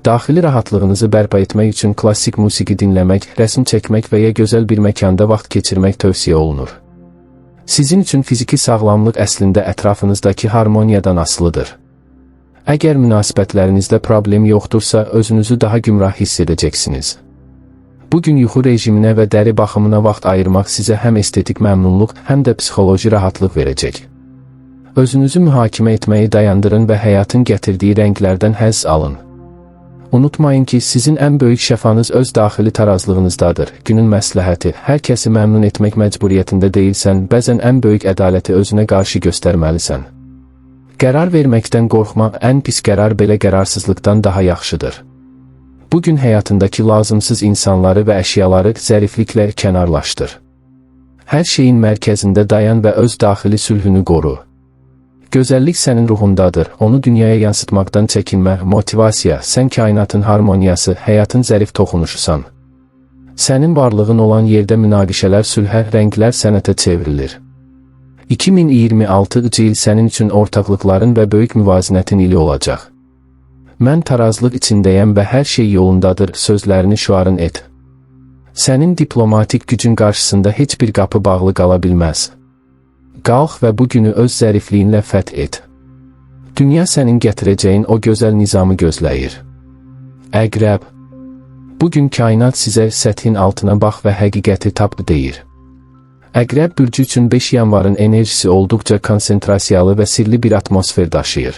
Speaker 1: Daxili rahatlığınızı bərpa etmək üçün klassik musiqi dinləmək, rəsm çəkmək və ya gözəl bir məkanda vaxt keçirmək tövsiyə olunur. Sizin üçün fiziki sağlamlıq əslində ətrafınızdakı harmoniyadan asılıdır. Əgər münasibətlərinizdə problem yoxdursa, özünüzü daha gümrah hiss edəcəksiniz. Bu gün yuxu rejiminə və dəri baxımına vaxt ayırmaq sizə həm estetik məmnunluq, həm də psixoloji rahatlıq verəcək. Özünüzü mühakimə etməyi dayandırın və həyatın gətirdiyi rənglərdən həzz alın. Unutmayın ki, sizin ən böyük şəfanız öz daxili tarazlığınızdadır. Günün məsləhəti, hər kəsi məmnun etmək məcburiyyətində deyilsən, bəzən ən böyük ədaləti özünə qarşı göstərməlisən. Qərar verməkdən qorxma, ən pis qərar belə qərarsızlıqdan daha yaxşıdır. Bu gün həyatındakı lazımsız insanları və əşyaları zərifliklə kənarlaşdır. Hər şeyin mərkəzində dayan və öz daxili sülhünü qoru. Gözəllik sənin ruhundadır, onu dünyaya yansıtmaqdan çəkinmə, motivasiya, sən kainatın harmoniyası, həyatın zərif toxunuşusan. Sənin varlığın olan yerdə münaqişələr sülhə, rənglər sənətə çevrilir. 2026-cı il sənin üçün ortaqlıqların və böyük müvazinətin ili olacaq. Mən tarazlıq içindəyəm və hər şey yolundadır sözlərini şüarın et. Sənin diplomatik gücün qarşısında heç bir qapı bağlı qala bilməz. Qalx və bu günü öz zərifliyinlə fəth et. Dünya sənin gətirəcəyin o gözəl nizamı gözləyir. Əqrəb. Bu gün kainat sizə səthin altına bax və həqiqəti tap deyir. Əqrəb bürcü üçün 5 yanvarın enerjisi olduqca konsentrasiyalı və sirli bir atmosfer daşıyır.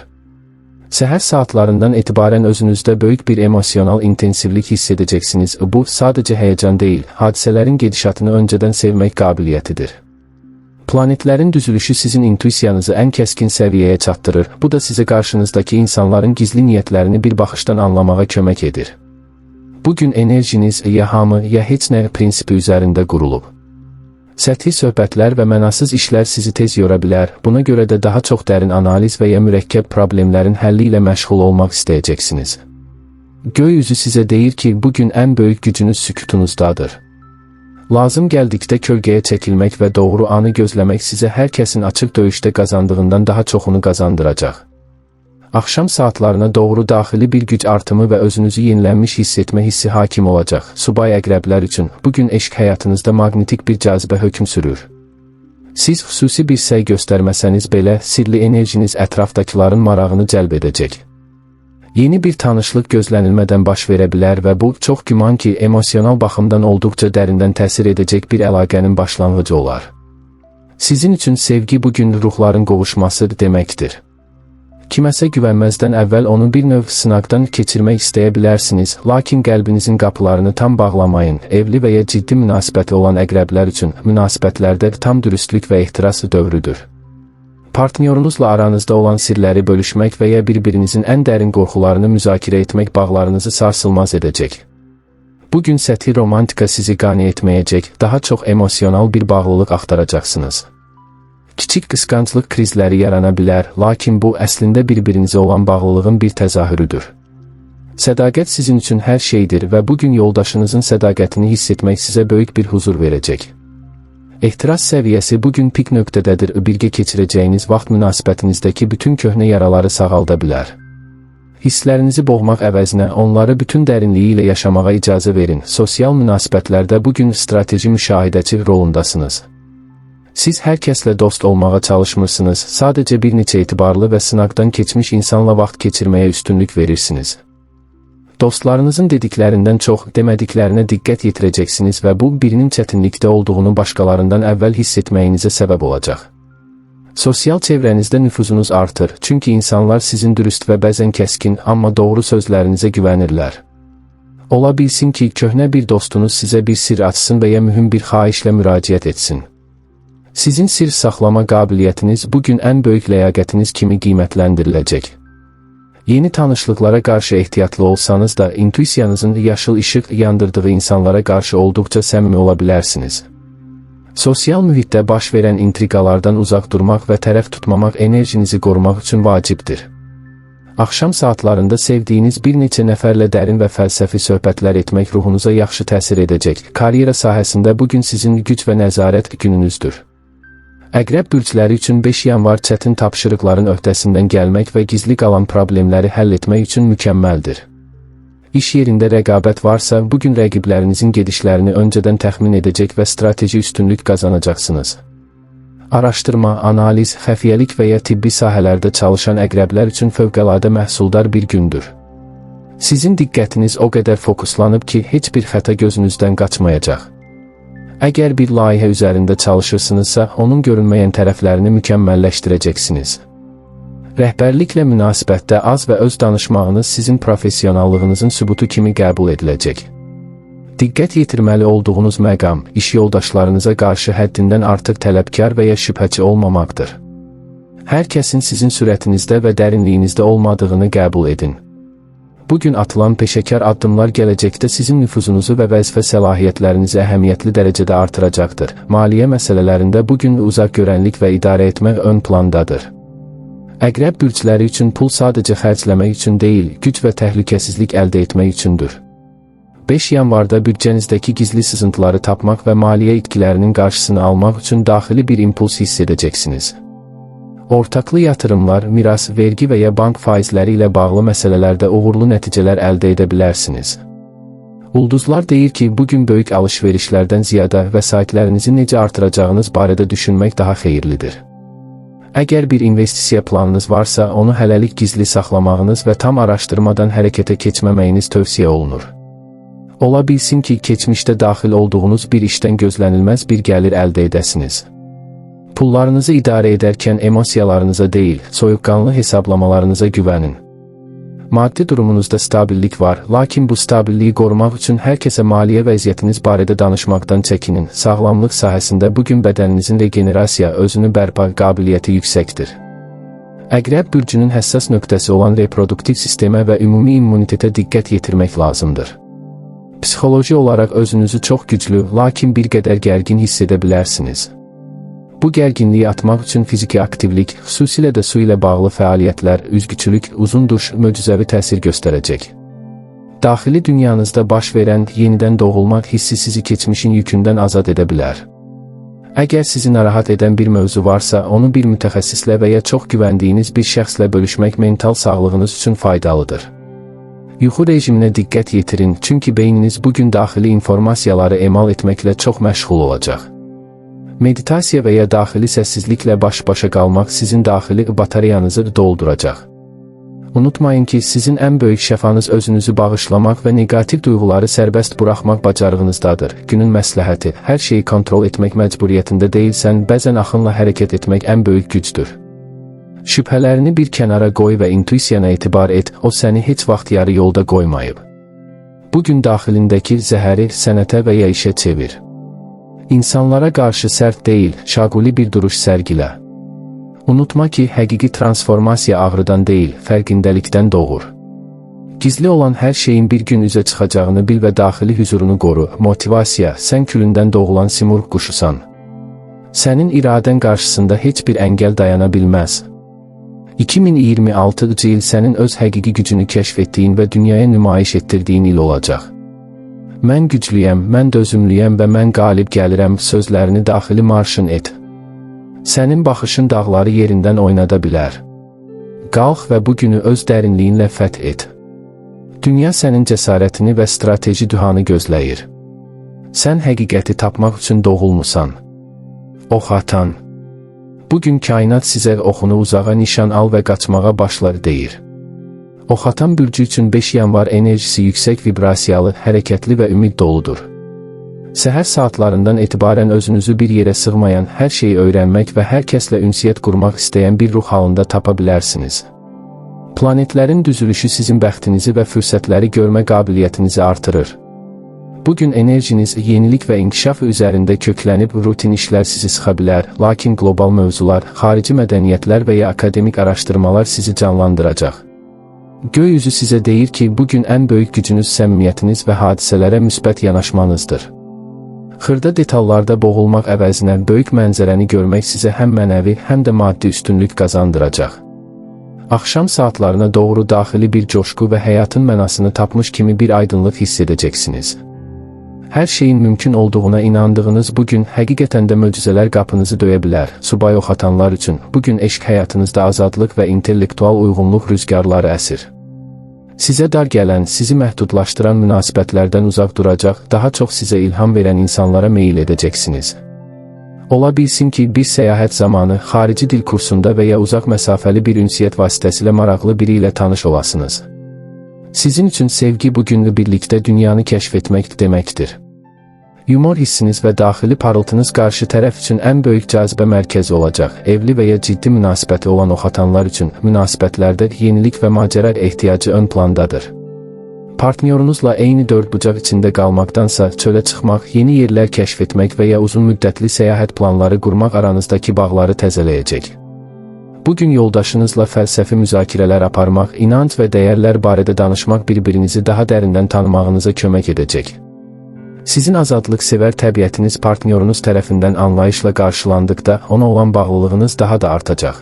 Speaker 1: Səhər saatlarından etibarən özünüzdə böyük bir emosional intensivlik hiss edəcəksiniz. Bu, sadəcə həyəcan deyil, hadisələrin gedişatını öncədən sevmək qabiliyyətidir. Planetlərin düzülüşü sizin intuisiyanızı ən kəskin səviyyəyə çatdırır. Bu da sizə qarşınızdakı insanların gizli niyyətlərini bir baxışdan anlamağa kömək edir. Bu gün enerjiniz ya hamı, ya heç nə prinsipi üzərində qurulub. Səthi söhbətlər və mənasız işlər sizi tez yora bilər. Buna görə də daha çox dərin analiz və ya mürəkkəb problemlərin həlli ilə məşğul olmaq istəyəcəksiniz. Göy üzü sizə deyir ki, bu gün ən böyük gücünüz sükutunuzdadır. Lazım gəldikdə kölgəyə çəkilmək və doğru anı gözləmək sizə hər kəsin açıq döyüşdə qazandığından daha çoxunu qazandıracaq. Axşam saatlarına doğru daxili bir güc artımı və özünüzü yenilənmiş hiss etmə hissi hakim olacaq. Subay əqrəblər üçün bugün eşq həyatınızda maqnetik bir cazibə hökm sürür. Siz xüsusi bir səy göstərməsəniz belə, sirli enerjiniz ətrafdakıların marağını cəlb edəcək. Yeni bir tanışlıq gözlənilmədən baş verə bilər və bu, çox güman ki, emosional baxımdan olduqca dərindən təsir edəcək bir əlaqənin başlanğıcı olar. Sizin üçün sevgi bugün ruhların qovuşması deməkdir. Kiməsə güvənməzdən əvvəl onu bir növ sınaqdan keçirmək istəyə bilərsiniz, lakin qəlbinizin qapılarını tam bağlamayın. Evli və ya ciddi münasibəti olan əqrəblər üçün münasibətlərdə tam dürüstlük və ehtiras dövrüdür. Partnyorunuzla aranızda olan sirləri bölüşmək və ya bir-birinizin ən dərin qorxularını müzakirə etmək bağlarınızı sarsılmaz edəcək. Bugün səthi romantika sizi qane etməyəcək, daha çox emosional bir bağlılıq axtaracaqsınız. Kiçik qısqanclıq krizləri yarana bilər, lakin bu əslində bir-birinizə olan bağlılığın bir təzahürüdür. Sədaqət sizin üçün hər şeydir və bugün yoldaşınızın sədaqətini hiss etmək sizə böyük bir huzur verəcək. Ehtiras səviyyəsi bugün pik nöqtədədir. Birgə keçirəcəyiniz vaxt münasibətinizdəki bütün köhnə yaraları sağalda bilər. Hisslərinizi boğmaq əvəzinə onları bütün dərinliyi ilə yaşamağa icazə verin. Sosial münasibətlərdə bugün strateji müşahidəçi rolundasınız. Siz hər kəslə dost olmağa çalışmırsınız, sadəcə bir neçə etibarlı və sınaqdan keçmiş insanla vaxt keçirməyə üstünlük verirsiniz. Dostlarınızın dediklərindən çox demədiklərinə diqqət yetirəcəksiniz və bu, birinin çətinlikdə olduğunu başqalarından əvvəl hiss etməyinizə səbəb olacaq. Sosial çevrənizdə nüfuzunuz artır, çünki insanlar sizin dürüst və bəzən kəskin, amma doğru sözlərinizə güvənirlər. Ola bilsin ki, köhnə bir dostunuz sizə bir sir açsın və ya mühüm bir xahişlə müraciət etsin. Sizin sir saxlama qabiliyyətiniz bugün ən böyük ləyaqətiniz kimi qiymətləndiriləcək. Yeni tanışlıqlara qarşı ehtiyatlı olsanız da, intuisiyanızın yaşıl işıq yandırdığı insanlara qarşı olduqca səmimi ola bilərsiniz. Sosial mühitdə baş verən intriqalardan uzaq durmaq və tərəf tutmamaq enerjinizi qorumaq üçün vacibdir. Axşam saatlarında sevdiyiniz bir neçə nəfərlə dərin və fəlsəfi söhbətlər etmək ruhunuza yaxşı təsir edəcək. Karyera sahəsində bugün sizin güc və nəzarət gününüzdür. Əqrəb bürcləri üçün 5 yanvar çətin tapşırıqların öhdəsindən gəlmək və gizli qalan problemləri həll etmək üçün mükəmməldir. İş yerində rəqabət varsa, bugün rəqiblərinizin gedişlərini öncədən təxmin edəcək və strateji üstünlük qazanacaqsınız. Araşdırma, analiz, xəfiyyəlik və ya tibbi sahələrdə çalışan əqrəblər üçün fövqəladə məhsuldar bir gündür. Sizin diqqətiniz o qədər fokuslanıb ki, heç bir xəta gözünüzdən qaçmayacaq. Əgər bir layihə üzərində çalışırsınızsa, onun görünməyən tərəflərini mükəmməlləşdirəcəksiniz. Rəhbərliklə münasibətdə az və öz danışmağınız sizin professionallığınızın sübutu kimi qəbul ediləcək. Diqqət yetirməli olduğunuz məqam, iş yoldaşlarınıza qarşı həddindən artıq tələbkar və ya şübhəçi olmamaqdır. Hər kəsin sizin sürətinizdə və dərinliyinizdə olmadığını qəbul edin. Bugün atılan peşəkar addımlar gələcəkdə sizin nüfuzunuzu və vəzifə səlahiyyətlərinizi əhəmiyyətli dərəcədə artıracaqdır. Maliyyə məsələlərində bugün uzaqgörənlik və idarə etmək ön plandadır. Əqrəb bürcləri üçün pul sadəcə xərcləmək üçün deyil, güc və təhlükəsizlik əldə etmək üçündür. 5 yanvarda büdcənizdəki gizli sızıntıları tapmaq və maliyyə itkilərinin qarşısını almaq üçün daxili bir impuls hiss edəcəksiniz. Ortaqlı yatırımlar, miras, vergi və ya bank faizləri ilə bağlı məsələlərdə uğurlu nəticələr əldə edə bilərsiniz. Ulduzlar deyir ki, bugün böyük alış-verişlərdən ziyadə vəsaitlərinizi necə artıracağınız barədə düşünmək daha xeyirlidir. Əgər bir investisiya planınız varsa, onu hələlik gizli saxlamağınız və tam araşdırmadan hərəkətə keçməməyiniz tövsiyə olunur. Ola bilsin ki, keçmişdə daxil olduğunuz bir işdən gözlənilməz bir gəlir əldə edəsiniz. Pullarınızı idarə edərkən emosiyalarınıza deyil, soyuqqanlı hesablamalarınıza güvənin. Maddi durumunuzda stabillik var, lakin bu stabilliyi qorumaq üçün hər kəsə maliyyə vəziyyətiniz barədə danışmaqdan çəkinin. Sağlamlıq sahəsində bugün bədəninizin regenerasiya, özünü bərpa qabiliyyəti yüksəkdir. Əqrəb bürcünün həssas nöqtəsi olan reproduktiv sistemə və ümumi immunitetə diqqət yetirmək lazımdır. Psixoloji olaraq özünüzü çox güclü, lakin bir qədər gərgin hiss edə bilərsiniz. Bu gərginliyi atmaq üçün fiziki aktivlik, xüsusilə də su ilə bağlı fəaliyyətlər, üzgüçülük, uzun duş möcüzəvi təsir göstərəcək. Daxili dünyanızda baş verən yenidən doğulmaq hissi sizi keçmişin yükündən azad edə bilər. Əgər sizi narahat edən bir mövzu varsa, onu bir mütəxəssislə və ya çox güvəndiyiniz bir şəxslə bölüşmək mental sağlığınız üçün faydalıdır. Yuxu rejiminə diqqət yetirin, çünki beyniniz bu gün daxili informasiyaları emal etməklə çox məşğul olacaq. Meditasiya və ya daxili səssizliklə baş-başa qalmaq sizin daxili batareyanızı dolduracaq. Unutmayın ki, sizin ən böyük şəfanız özünüzü bağışlamaq və neqativ duyğuları sərbəst buraxmaq bacarığınızdadır. Günün məsləhəti: hər şeyi kontrol etmək məcburiyyətində deyilsən, bəzən axınla hərəkət etmək ən böyük gücdür. Şübhələrini bir kənara qoy və intuisiyana etibar et, o səni heç vaxt yarı yolda qoymayıb. Bu gün daxilindəki zəhəri sənətə və ya işə çevir. İnsanlara qarşı sərt deyil, şaquli bir duruş sərgilə. Unutma ki, həqiqi transformasiya ağrıdan deyil, fərqindəlikdən doğur. Gizli olan hər şeyin bir gün üzə çıxacağını bil və daxili hüzurunu qoru. Motivasiya: sən külündən doğulan simurq quşusan. Sənin iradən qarşısında heç bir əngəl dayana bilməz. 2026-cı il sənin öz həqiqi gücünü kəşf etdiyin və dünyaya nümayiş etdirdiyin il olacaq. Mən güclüyəm, mən dözümlüyəm və mən qalib gəlirəm sözlərini daxili marşın et. Sənin baxışın dağları yerindən oynada bilər. Qalx və bu günü öz dərinliyinlə fəth et. Dünya sənin cəsarətini və strateji dühanı gözləyir. Sən həqiqəti tapmaq üçün doğulmusan. Ox atan. Bu gün kainat sizə oxunu uzağa nişan al və qaçmağa başlar deyir. Oxatan bürcü üçün 5 yanvar enerjisi yüksək vibrasiyalı, hərəkətli və ümid doludur. Səhər saatlarından etibarən özünüzü bir yerə sığmayan, hər şeyi öyrənmək və hər kəslə ünsiyyət qurmaq istəyən bir ruh halında tapa bilərsiniz. Planetlərin düzülüşü sizin bəxtinizi və fürsətləri görmə qabiliyyətinizi artırır. Bu gün enerjiniz yenilik və inkişaf üzərində köklənib, rutin işlər sizi sıxa bilər, lakin qlobal mövzular, xarici mədəniyyətlər və ya akademik araşdırmalar sizi canlandıracaq. Göy üzü sizə deyir ki, bu gün ən böyük gücünüz səmimiyyətiniz və hadisələrə müsbət yanaşmanızdır. Xırda detallarda boğulmaq əvəzinə böyük mənzərəni görmək sizə həm mənəvi, həm də maddi üstünlük qazandıracaq. Axşam saatlarına doğru daxili bir coşqu və həyatın mənasını tapmış kimi bir aydınlıq hiss edəcəksiniz. Hər şeyin mümkün olduğuna inandığınız bu gün həqiqətən də möcüzələr qapınızı döyə bilər. Subay oxatanlar üçün bu gün eşq həyatınızda azadlıq və intellektual uyğunluq rüzgarları əsir. Sizə dar gələn, sizi məhdudlaşdıran münasibətlərdən uzaq duracaq, daha çox sizə ilham verən insanlara meyil edəcəksiniz. Ola bilsin ki, bir səyahət zamanı, xarici dil kursunda və ya uzaq məsafəli bir ünsiyyət vasitəsilə maraqlı biri ilə tanış olasınız. Sizin üçün sevgi bu günlü birlikdə dünyanı kəşf etmək deməkdir. Yumor hissiniz və daxili parıltınız qarşı tərəf üçün ən böyük cazibə mərkəzi olacaq. Evli və ya ciddi münasibəti olan oxatanlar üçün münasibətlərdə yenilik və macəra ehtiyacı ön plandadır. Partnyorunuzla eyni dördbucaq içində qalmaqdansa çölə çıxmaq, yeni yerlər kəşf etmək və ya uzun müddətli səyahət planları qurmaq aranızdakı bağları təzələyəcək. Bu gün yoldaşınızla fəlsəfi müzakirələr aparmaq, inanc və dəyərlər barədə danışmaq bir-birinizi daha dərindən tanımağınıza kömək edəcək. Sizin azadlıqsevər təbiətiniz partnyorunuz tərəfindən anlayışla qarşılandıqda ona olan bağlılığınız daha da artacaq.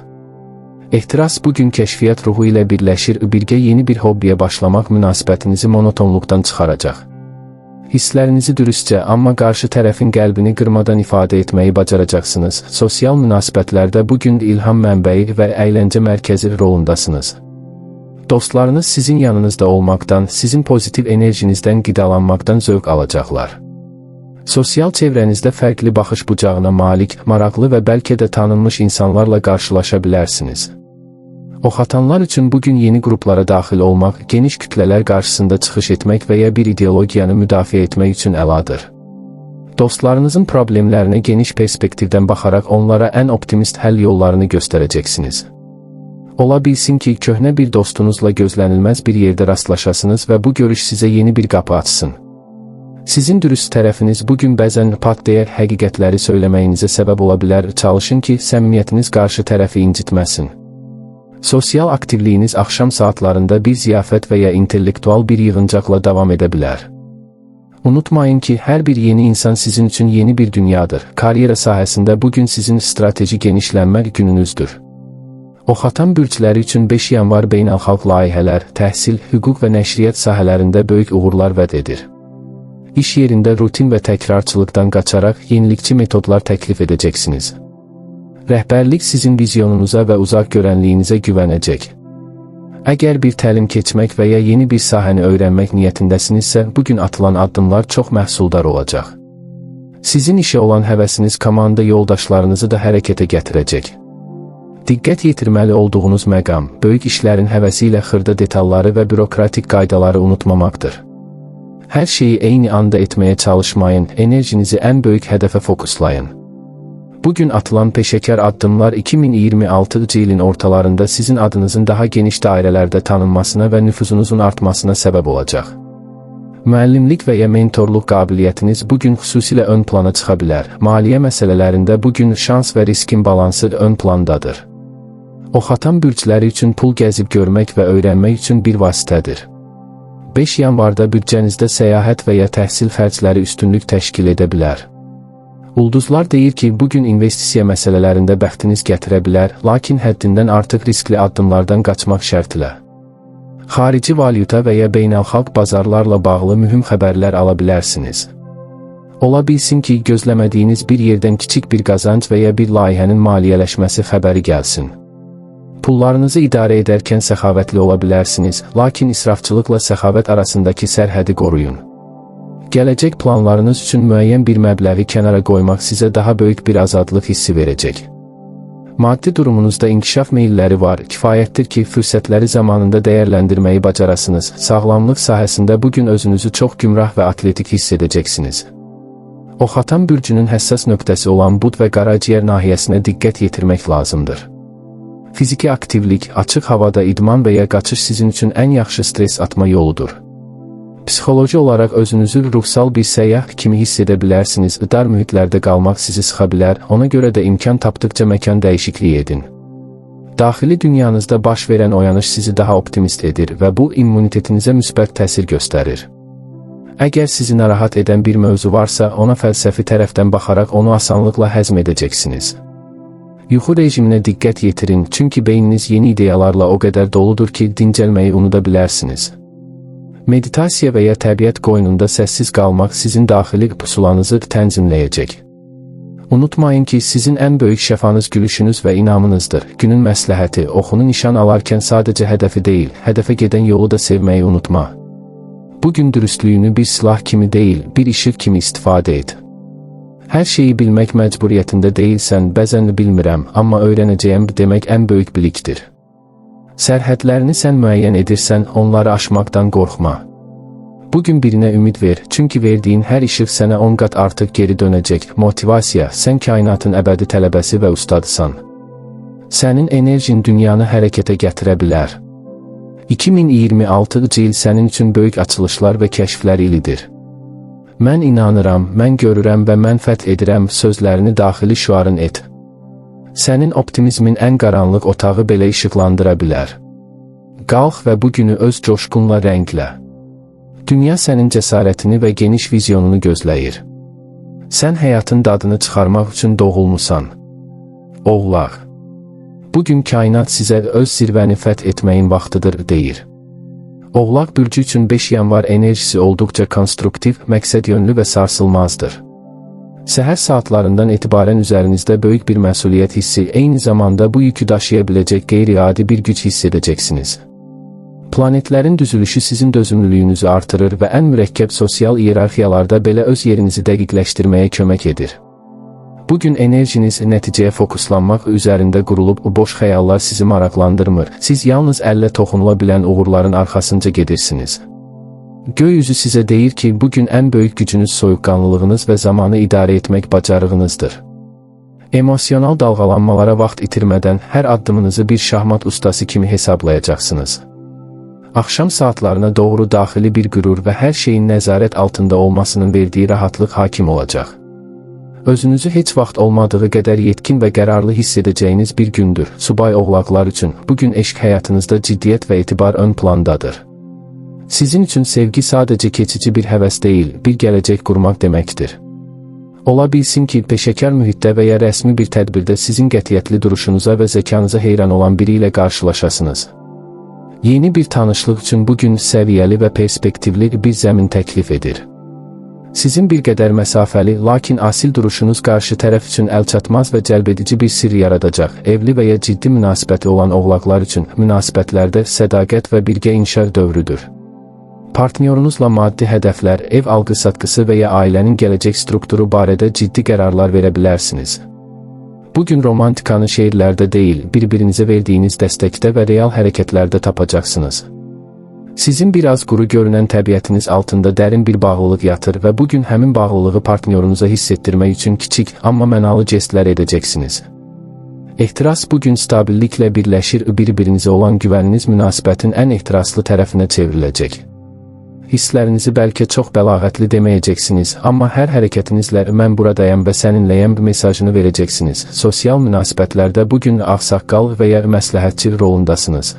Speaker 1: Ehtiras bu gün kəşfiyyat ruhu ilə birləşir, birgə yeni bir hobbiyə başlamaq münasibətinizi monotonluqdan çıxaracaq. Hisslərinizi dürüstcə, amma qarşı tərəfin qəlbini qırmadan ifadə etməyi bacaracaqsınız. Sosial münasibətlərdə bu gün ilham mənbəyi və əyləncə mərkəzi rolundasınız. Dostlarınız sizin yanınızda olmaqdan, sizin pozitiv enerjinizdən qidalanmaqdan zövq alacaqlar. Sosial çevrənizdə fərqli baxış bucağına malik, maraqlı və bəlkə də tanınmış insanlarla qarşılaşa bilərsiniz. Oxatanlar üçün bu gün yeni qruplara daxil olmaq, geniş kütlələr qarşısında çıxış etmək və ya bir ideologiyanı müdafiə etmək üçün əladır. Dostlarınızın problemlərinə geniş perspektivdən baxaraq onlara ən optimist həll yollarını göstərəcəksiniz. Ola bilsin ki, köhnə bir dostunuzla gözlənilməz bir yerdə rastlaşasınız və bu görüş sizə yeni bir qapı açsın. Sizin dürüst tərəfiniz bu gün bəzən pat deyə həqiqətləri söyləməyinizə səbəb ola bilər. Çalışın ki, səmimiyyətiniz qarşı tərəfi incitməsin. Sosial aktivliyiniz axşam saatlarında bir ziyafət və ya intellektual bir yığıncaqla davam edə bilər. Unutmayın ki, hər bir yeni insan sizin üçün yeni bir dünyadır. Karyera sahəsində bu gün sizin strateji genişlənmə gününüzdür. Oxatan bürcləri üçün 5 yanvar beynəlxalq layihələr, təhsil, hüquq və nəşriyyat sahələrində böyük uğurlar vəd edir. İş yerində rutin və təkrarçılıqdan qaçaraq yenilikçi metodlar təklif edəcəksiniz. Rəhbərlik sizin vizyonunuza və uzaq görənliyinizə güvənəcək. Əgər bir təlim keçmək və ya yeni bir sahəni öyrənmək niyyətindəsinizsə, bugün atılan addımlar çox məhsuldar olacaq. Sizin işə olan həvəsiniz komanda yoldaşlarınızı da hərəkətə gətirəcək. Diqqət yetirməli olduğunuz məqam, böyük işlərin həvəsi ilə xırda detalları və bürokratik qaydaları unutmamaqdır. Hər şeyi eyni anda etməyə çalışmayın, enerjinizi ən böyük hədəfə fokuslayın. Bugün atılan peşəkar addımlar 2026-cı ilin ortalarında sizin adınızın daha geniş dairələrdə tanınmasına və nüfuzunuzun artmasına səbəb olacaq. Müəllimlik və ya mentorluq qabiliyyətiniz bugün xüsusilə ön plana çıxa bilər. Maliyyə məsələlərində bugün şans və riskin balansı ön plandadır. Oxatan bürcləri üçün pul gəzib görmək və öyrənmək üçün bir vasitədir. 5 yanvarda büdcənizdə səyahət və ya təhsil xərcləri üstünlük təşkil edə bilər. Ulduzlar deyir ki, bugün investisiya məsələlərində bəxtiniz gətirə bilər, lakin həddindən artıq riskli addımlardan qaçmaq şərtilə. Xarici valyuta və ya beynəlxalq bazarlarla bağlı mühüm xəbərlər ala bilərsiniz. Ola bilsin ki, gözləmədiyiniz bir yerdən kiçik bir qazanc və ya bir layihənin maliyyələşməsi xəbəri gəlsin. Pullarınızı idarə edərkən səxavətli ola bilərsiniz, lakin israfçılıqla səxavət arasındakı sərhədi qoruyun. Gələcək planlarınız üçün müəyyən bir məbləği kənara qoymaq sizə daha böyük bir azadlıq hissi verəcək. Maddi durumunuzda inkişaf meyilləri var, kifayətdir ki, fürsətləri zamanında dəyərləndirməyi bacarasınız. Sağlamlıq sahəsində bugün özünüzü çox gümrah və atletik hiss edəcəksiniz. Oxatan bürcünün həssas nöqtəsi olan bud və qaraciyər nahiyəsinə diqqət yetirmək lazımdır. Fiziki aktivlik, açıq havada idman və ya qaçış sizin üçün ən yaxşı stres atma yoludur. Psixoloji olaraq özünüzü ruhsal bir səyyah kimi hiss edə bilərsiniz. Dar mühitlərdə qalmaq sizi sıxa bilər, ona görə də imkan tapdıqca məkan dəyişikliyi edin. Daxili dünyanızda baş verən oyanış sizi daha optimist edir və bu immunitetinizə müsbət təsir göstərir. Əgər sizi narahat edən bir mövzu varsa, ona fəlsəfi tərəfdən baxaraq onu asanlıqla həzm edəcəksiniz. Yuxu rejiminə diqqət yetirin, çünki beyniniz yeni ideyalarla o qədər doludur ki, dincəlməyi unuda bilərsiniz. Meditasiya və ya təbiət qoynunda səssiz qalmaq sizin daxili pusulanızı tənzimləyəcək. Unutmayın ki, sizin ən böyük şəfanız gülüşünüz və inamınızdır. Günün məsləhəti, oxunu nişan alarkən sadəcə hədəfi deyil, hədəfə gedən yolu da sevməyi unutma. Bugün dürüstlüyünü bir silah kimi deyil, bir işıq kimi istifadə et. Hər şeyi bilmək məcburiyyətində deyilsən, bəzən bilmirəm, amma öyrənəcəyəm demək ən böyük bilikdir. Sərhədlərini sən müəyyən edirsən, onları aşmaqdan qorxma. Bugün birinə ümid ver, çünki verdiyin hər işıq sənə 10 qat artıq geri dönəcək. Motivasiya, sən kainatın əbədi tələbəsi və ustadısan. Sənin enerjin dünyanı hərəkətə gətirə bilər. 2026-cı il sənin üçün böyük açılışlar və kəşflər ilidir. Mən inanıram, mən görürəm və mən fəth edirəm sözlərini daxili şüarın et. Sənin optimizmin ən qaranlıq otağı belə işıqlandıra bilər. Qalx və bu günü öz coşqunla rənglə. Dünya sənin cəsarətini və geniş vizyonunu gözləyir. Sən həyatın dadını çıxarmaq üçün doğulmusan. Oğlaq. Bugün kainat sizə öz zirvəni fəth etməyin vaxtıdır, deyir. Oğlaq bürcü üçün 5 yanvar enerjisi olduqca konstruktiv, məqsədyönlü və sarsılmazdır. Səhər saatlarından etibarən üzərinizdə böyük bir məsuliyyət hissi, eyni zamanda bu yükü daşıya biləcək qeyri-adi bir güc hiss edəcəksiniz. Planetlərin düzülüşü sizin dözümlülüyünüzü artırır və ən mürəkkəb sosial iyerarxiyalarda belə öz yerinizi dəqiqləşdirməyə kömək edir. Bugün enerjiniz nəticəyə fokuslanmaq üzərində qurulub, boş xəyallar sizi maraqlandırmır. Siz yalnız əllə toxunula bilən uğurların arxasınca gedirsiniz. Göy üzü sizə deyir ki, bugün ən böyük gücünüz soyuqqanlılığınız və zamanı idarə etmək bacarığınızdır. Emosional dalğalanmalara vaxt itirmədən hər addımınızı bir şahmat ustası kimi hesablayacaqsınız. Axşam saatlarına doğru daxili bir qürur və hər şeyin nəzarət altında olmasının verdiyi rahatlıq hakim olacaq. Özünüzü heç vaxt olmadığı qədər yetkin və qərarlı hiss edəcəyiniz bir gündür. Subay oğlaqlar üçün bugün eşq həyatınızda ciddiyyət və etibar ön plandadır. Sizin üçün sevgi sadəcə keçici bir həvəs deyil, bir gələcək qurmaq deməkdir. Ola bilsin ki, peşəkar mühitdə və ya rəsmi bir tədbirdə sizin qətiyyətli duruşunuza və zəkanıza heyran olan biri ilə qarşılaşasınız. Yeni bir tanışlıq üçün bugün səviyyəli və perspektivli bir zəmin təklif edir. Sizin bir qədər məsafəli, lakin asil duruşunuz qarşı tərəf üçün əlçatmaz və cəlbedici bir sirr yaradacaq. Evli və ya ciddi münasibəti olan oğlaqlar üçün münasibətlərdə sədaqət və birgə inşa dövrüdür. Partnyorunuzla maddi hədəflər, ev alqı-satqısı və ya ailənin gələcək strukturu barədə ciddi qərarlar verə bilərsiniz. Bugün romantikanı şeirlərdə deyil, bir-birinizə verdiyiniz dəstəkdə və real hərəkətlərdə tapacaqsınız. Sizin biraz quru görünən təbiətiniz altında dərin bir bağlılıq yatır və bugün həmin bağlılığı partnyorunuza hiss etdirmək üçün kiçik, amma mənalı jestlər edəcəksiniz. Ehtiras bugün stabilliklə birləşir, bir-birinizə olan güvəniniz münasibətin ən ehtiraslı tərəfinə çevriləcək. Hisslərinizi bəlkə çox bəlağətli deməyəcəksiniz, amma hər hərəkətinizlə mən buradayam və səninləyəm mesajını verəcəksiniz. Sosial münasibətlərdə bugün ağsaqqal və ya məsləhətçi rolundasınız.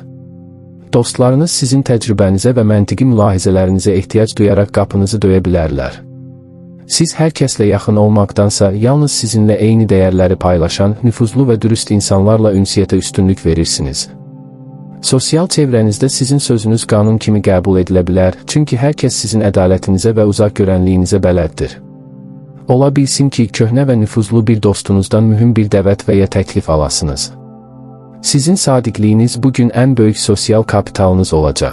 Speaker 1: Dostlarınız sizin təcrübənizə və məntiqi mülahizələrinizə ehtiyac duyaraq qapınızı döyə bilərlər. Siz hər kəslə yaxın olmaqdansa, yalnız sizinlə eyni dəyərləri paylaşan, nüfuzlu və dürüst insanlarla ünsiyyətə üstünlük verirsiniz. Sosial çevrənizdə sizin sözünüz qanun kimi qəbul edilə bilər, çünki hər kəs sizin ədalətinizə və uzaq görənliyinizə bələddir. Ola bilsin ki, köhnə və nüfuzlu bir dostunuzdan mühüm bir dəvət və ya təklif alasınız. Sizin sadiqliyiniz bugün ən böyük sosial kapitalınız olacaq.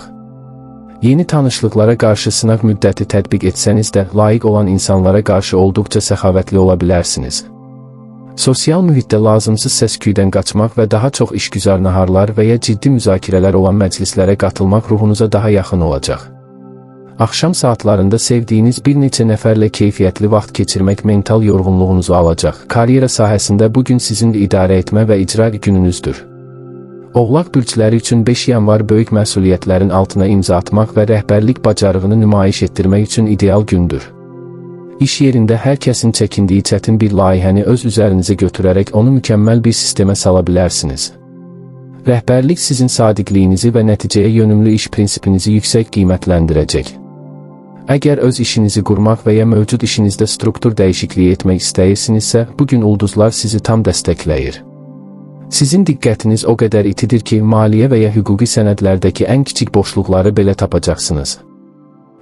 Speaker 1: Yeni tanışlıqlara qarşı sınaq müddəti tətbiq etsəniz də, layiq olan insanlara qarşı olduqca səxavətli ola bilərsiniz. Sosial mühitdə lazımsız səs-küydən qaçmaq və daha çox işgüzar naharlar və ya ciddi müzakirələr olan məclislərə qatılmaq ruhunuza daha yaxın olacaq. Axşam saatlarında sevdiyiniz bir neçə nəfərlə keyfiyyətli vaxt keçirmək mental yorğunluğunuzu alacaq. Karyera sahəsində bugün sizin idarə etmə və icra gününüzdür. Oğlaq bürcləri üçün 5 yanvar böyük məsuliyyətlərin altına imza atmaq və rəhbərlik bacarığını nümayiş etdirmək üçün ideal gündür. İş yerində hər kəsin çəkindiyi çətin bir layihəni öz üzərinizə götürərək onu mükəmməl bir sistemə sala bilərsiniz. Rəhbərlik sizin sadiqliyinizi və nəticəyə yönümlü iş prinsipinizi yüksək qiymətləndirəcək. Əgər öz işinizi qurmaq və ya mövcud işinizdə struktur dəyişikliyi etmək istəyirsinizsə, bugün ulduzlar sizi tam dəstəkləyir. Sizin diqqətiniz o qədər itidir ki, maliyyə və ya hüquqi sənədlərdəki ən kiçik boşluqları belə tapacaqsınız.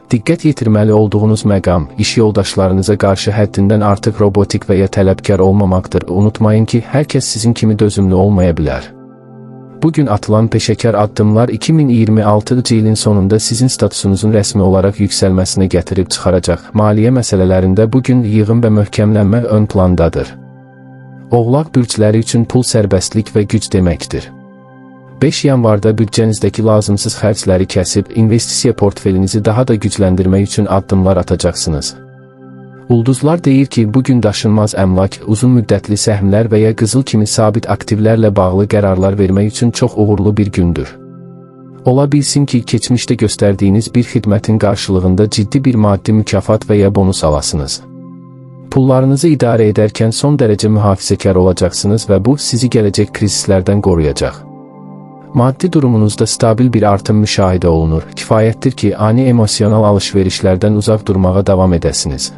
Speaker 1: Diqqət yetirməli olduğunuz məqam, iş yoldaşlarınıza qarşı həddindən artıq robotik və ya tələbkar olmamaqdır. Unutmayın ki, hər kəs sizin kimi dözümlü olmaya bilər. Bugün atılan peşəkar addımlar 2026-cı ilin sonunda sizin statusunuzun rəsmi olaraq yüksəlməsinə gətirib çıxaracaq. Maliyyə məsələlərində bugün yığım və möhkəmlənmə ön plandadır. Oğlaq bürcləri üçün pul sərbəstlik və güc deməkdir. 5 yanvarda büdcənizdəki lazımsız xərcləri kəsib, investisiya portfelinizi daha da gücləndirmək üçün addımlar atacaqsınız. Ulduzlar deyir ki, bugün daşınmaz əmlak, uzun müddətli səhmlər və ya qızıl kimi sabit aktivlərlə bağlı qərarlar vermək üçün çox uğurlu bir gündür. Ola bilsin ki, keçmişdə göstərdiyiniz bir xidmətin qarşılığında ciddi bir maddi mükafat və ya bonus alasınız. Pullarınızı idarə edərkən son dərəcə mühafizəkar olacaqsınız və bu sizi gələcək krizislərdən qoruyacaq. Maddi durumunuzda stabil bir artım müşahidə olunur. Kifayətdir ki, ani emosional alışverişlərdən uzaq durmağa davam edəsiniz.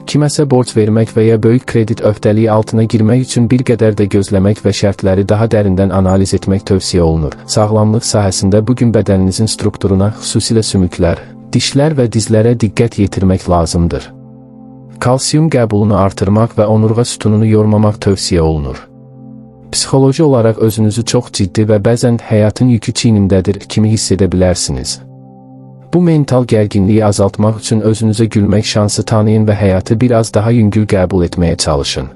Speaker 1: Kiməsə borc vermək və ya böyük kredit öhdəliyi altına girmək üçün bir qədər də gözləmək və şərtləri daha dərindən analiz etmək tövsiyə olunur. Sağlamlıq sahəsində bugün bədəninizin strukturuna, xüsusilə sümüklər, dişlər və dizlərə diqqət yetirmək lazımdır. Kalsium qəbulunu artırmaq və onurğa sütununu yormamaq tövsiyə olunur. Psixoloji olaraq özünüzü çox ciddi və bəzən həyatın yükü çiynimdədir kimi hiss edə bilərsiniz. Bu mental gərginliyi azaltmaq üçün özünüzə gülmək şansı tanıyın və həyatı biraz daha yüngül qəbul etməyə çalışın.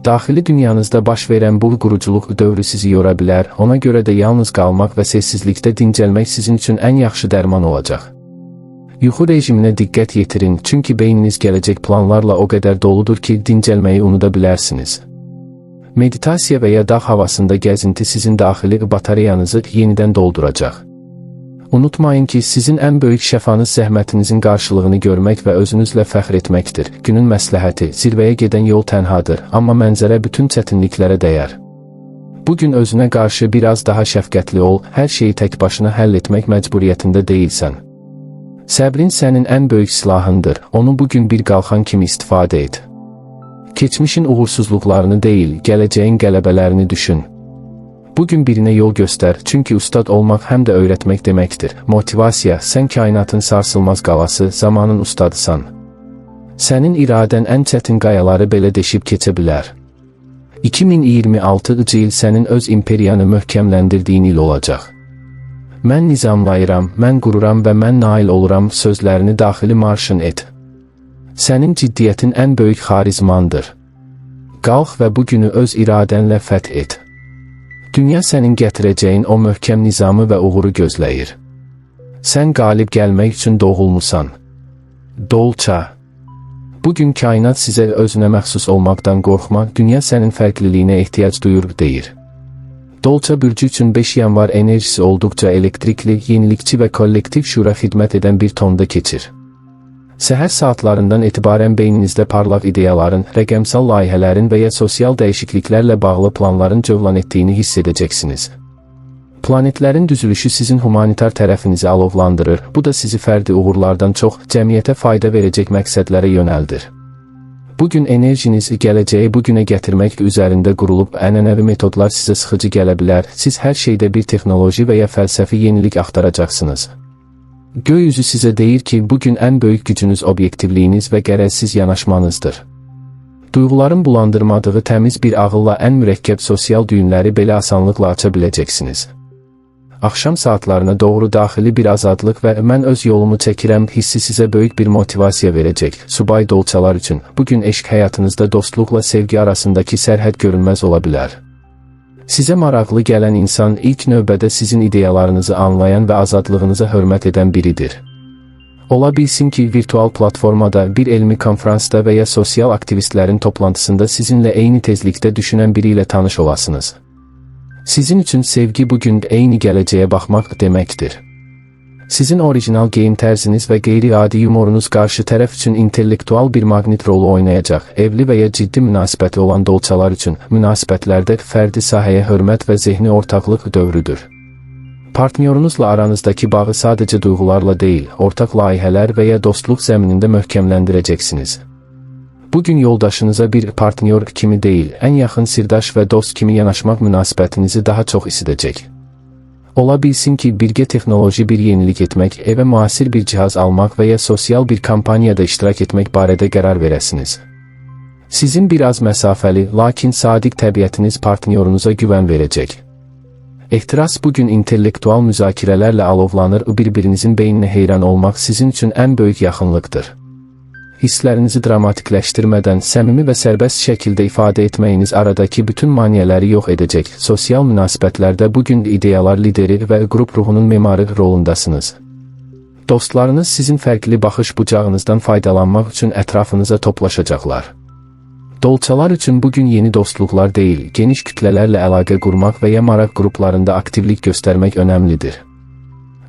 Speaker 1: Daxili dünyanızda baş verən bu quruculuq dövrü sizi yora bilər, ona görə də yalnız qalmaq və səssizlikdə dincəlmək sizin üçün ən yaxşı dərman olacaq. Yuxu rejiminə diqqət yetirin, çünki beyniniz gələcək planlarla o qədər doludur ki, dincəlməyi unuda bilərsiniz. Meditasiya və ya dağ havasında gəzinti sizin daxili batareyanızı yenidən dolduracaq. Unutmayın ki, sizin ən böyük şəfanız zəhmətinizin qarşılığını görmək və özünüzlə fəxr etməkdir. Günün məsləhəti, zirvəyə gedən yol tənhadır, amma mənzərə bütün çətinliklərə dəyər. Bugün özünə qarşı biraz daha şəfqətli ol, hər şeyi tək başına həll etmək məcburiyyətində deyilsən. Səbrin sənin ən böyük silahındır, onu bugün bir qalxan kimi istifadə et. Keçmişin uğursuzluqlarını deyil, gələcəyin qələbələrini düşün. Bugün birinə yol göstər, çünki ustad olmaq həm də öyrətmək deməkdir. Motivasiya, sən kainatın sarsılmaz qalası, zamanın ustadısan. Sənin iradən ən çətin qayaları belə deşib keçə bilər. 2026-cı il sənin öz imperiyanı möhkəmləndirdiyin il olacaq. Mən nizamlayıram, mən qururam və mən nail oluram sözlərini daxili marşın et. Sənin ciddiyyətin ən böyük xarizmandır. Qalx və bu günü öz iradənlə fəth et. Dünya sənin gətirəcəyin o möhkəm nizamı və uğuru gözləyir. Sən qalib gəlmək üçün doğulmusan. Dolça. Bugün kainat sizə özünə məxsus olmaqdan qorxma, dünya sənin fərqliliyinə ehtiyac duyur, deyir. Dolça bürcü üçün 5 yanvar enerjisi olduqca elektrikli, yenilikçi və kollektiv şuura xidmət edən bir tonda keçir. Səhər saatlarından etibarən beyninizdə parlaq ideyaların, rəqəmsal layihələrin və ya sosial dəyişikliklərlə bağlı planların cövlan etdiyini hiss edəcəksiniz. Planetlərin düzülüşü sizin humanitar tərəfinizi alovlandırır, bu da sizi fərdi uğurlardan çox cəmiyyətə fayda verəcək məqsədlərə yönəldir. Bugün enerjinizi gələcəyi bugünə gətirmək üzərində qurulub ənənəvi metodlar sizə sıxıcı gələ bilər, siz hər şeydə bir texnoloji və ya fəlsəfi yenilik axtaracaqsınız. Göy üzü sizə deyir ki, bugün ən böyük gücünüz obyektivliyiniz və qərəzsiz yanaşmanızdır. Duyğuların bulandırmadığı təmiz bir ağılla ən mürəkkəb sosial düyünləri belə asanlıqla aça biləcəksiniz. Axşam saatlarına doğru daxili bir azadlıq və mən öz yolumu çəkirəm hissi sizə böyük bir motivasiya verəcək. Subay dolçalar üçün bugün eşq həyatınızda dostluqla sevgi arasındakı sərhəd görünməz ola bilər. Sizə maraqlı gələn insan ilk növbədə sizin ideyalarınızı anlayan və azadlığınıza hörmət edən biridir. Ola bilsin ki, virtual platformada, bir elmi konfransda və ya sosial aktivistlərin toplantısında sizinlə eyni tezlikdə düşünən biri ilə tanış olasınız. Sizin üçün sevgi bugün eyni gələcəyə baxmaq deməkdir. Sizin orijinal geyim tərziniz və qeyri-adi yumorunuz qarşı tərəf üçün intellektual bir maqnit rolu oynayacaq. Evli və ya ciddi münasibəti olan dolçalar üçün münasibətlərdə fərdi sahəyə hörmət və zehni ortaqlıq dövrüdür. Partnyorunuzla aranızdakı bağı sadəcə duyğularla deyil, ortaq layihələr və ya dostluq zəminində möhkəmləndirəcəksiniz. Bugün yoldaşınıza bir partnyor kimi deyil, ən yaxın sirdaş və dost kimi yanaşmaq münasibətinizi daha çox isidəcək. Ola bilsin ki, birgə texnoloji bir yenilik etmək, evə müasir bir cihaz almaq və ya sosial bir kampaniyada iştirak etmək barədə qərar verəsiniz. Sizin biraz məsafəli, lakin sadiq təbiətiniz partnyorunuza güvən verəcək. Ehtiras bugün intellektual müzakirələrlə alovlanır, bir-birinizin beyninə heyran olmaq sizin üçün ən böyük yaxınlıqdır. Hisslərinizi dramatikləşdirmədən səmimi və sərbəst şəkildə ifadə etməyiniz aradakı bütün maneələri yox edəcək. Sosial münasibətlərdə bugün ideyalar lideri və qrup ruhunun memarı rolundasınız. Dostlarınız sizin fərqli baxış bucağınızdan faydalanmaq üçün ətrafınıza toplaşacaqlar. Dolçalar üçün bugün yeni dostluqlar deyil, geniş kütlələrlə əlaqə qurmaq və ya maraq qruplarında aktivlik göstərmək önəmlidir.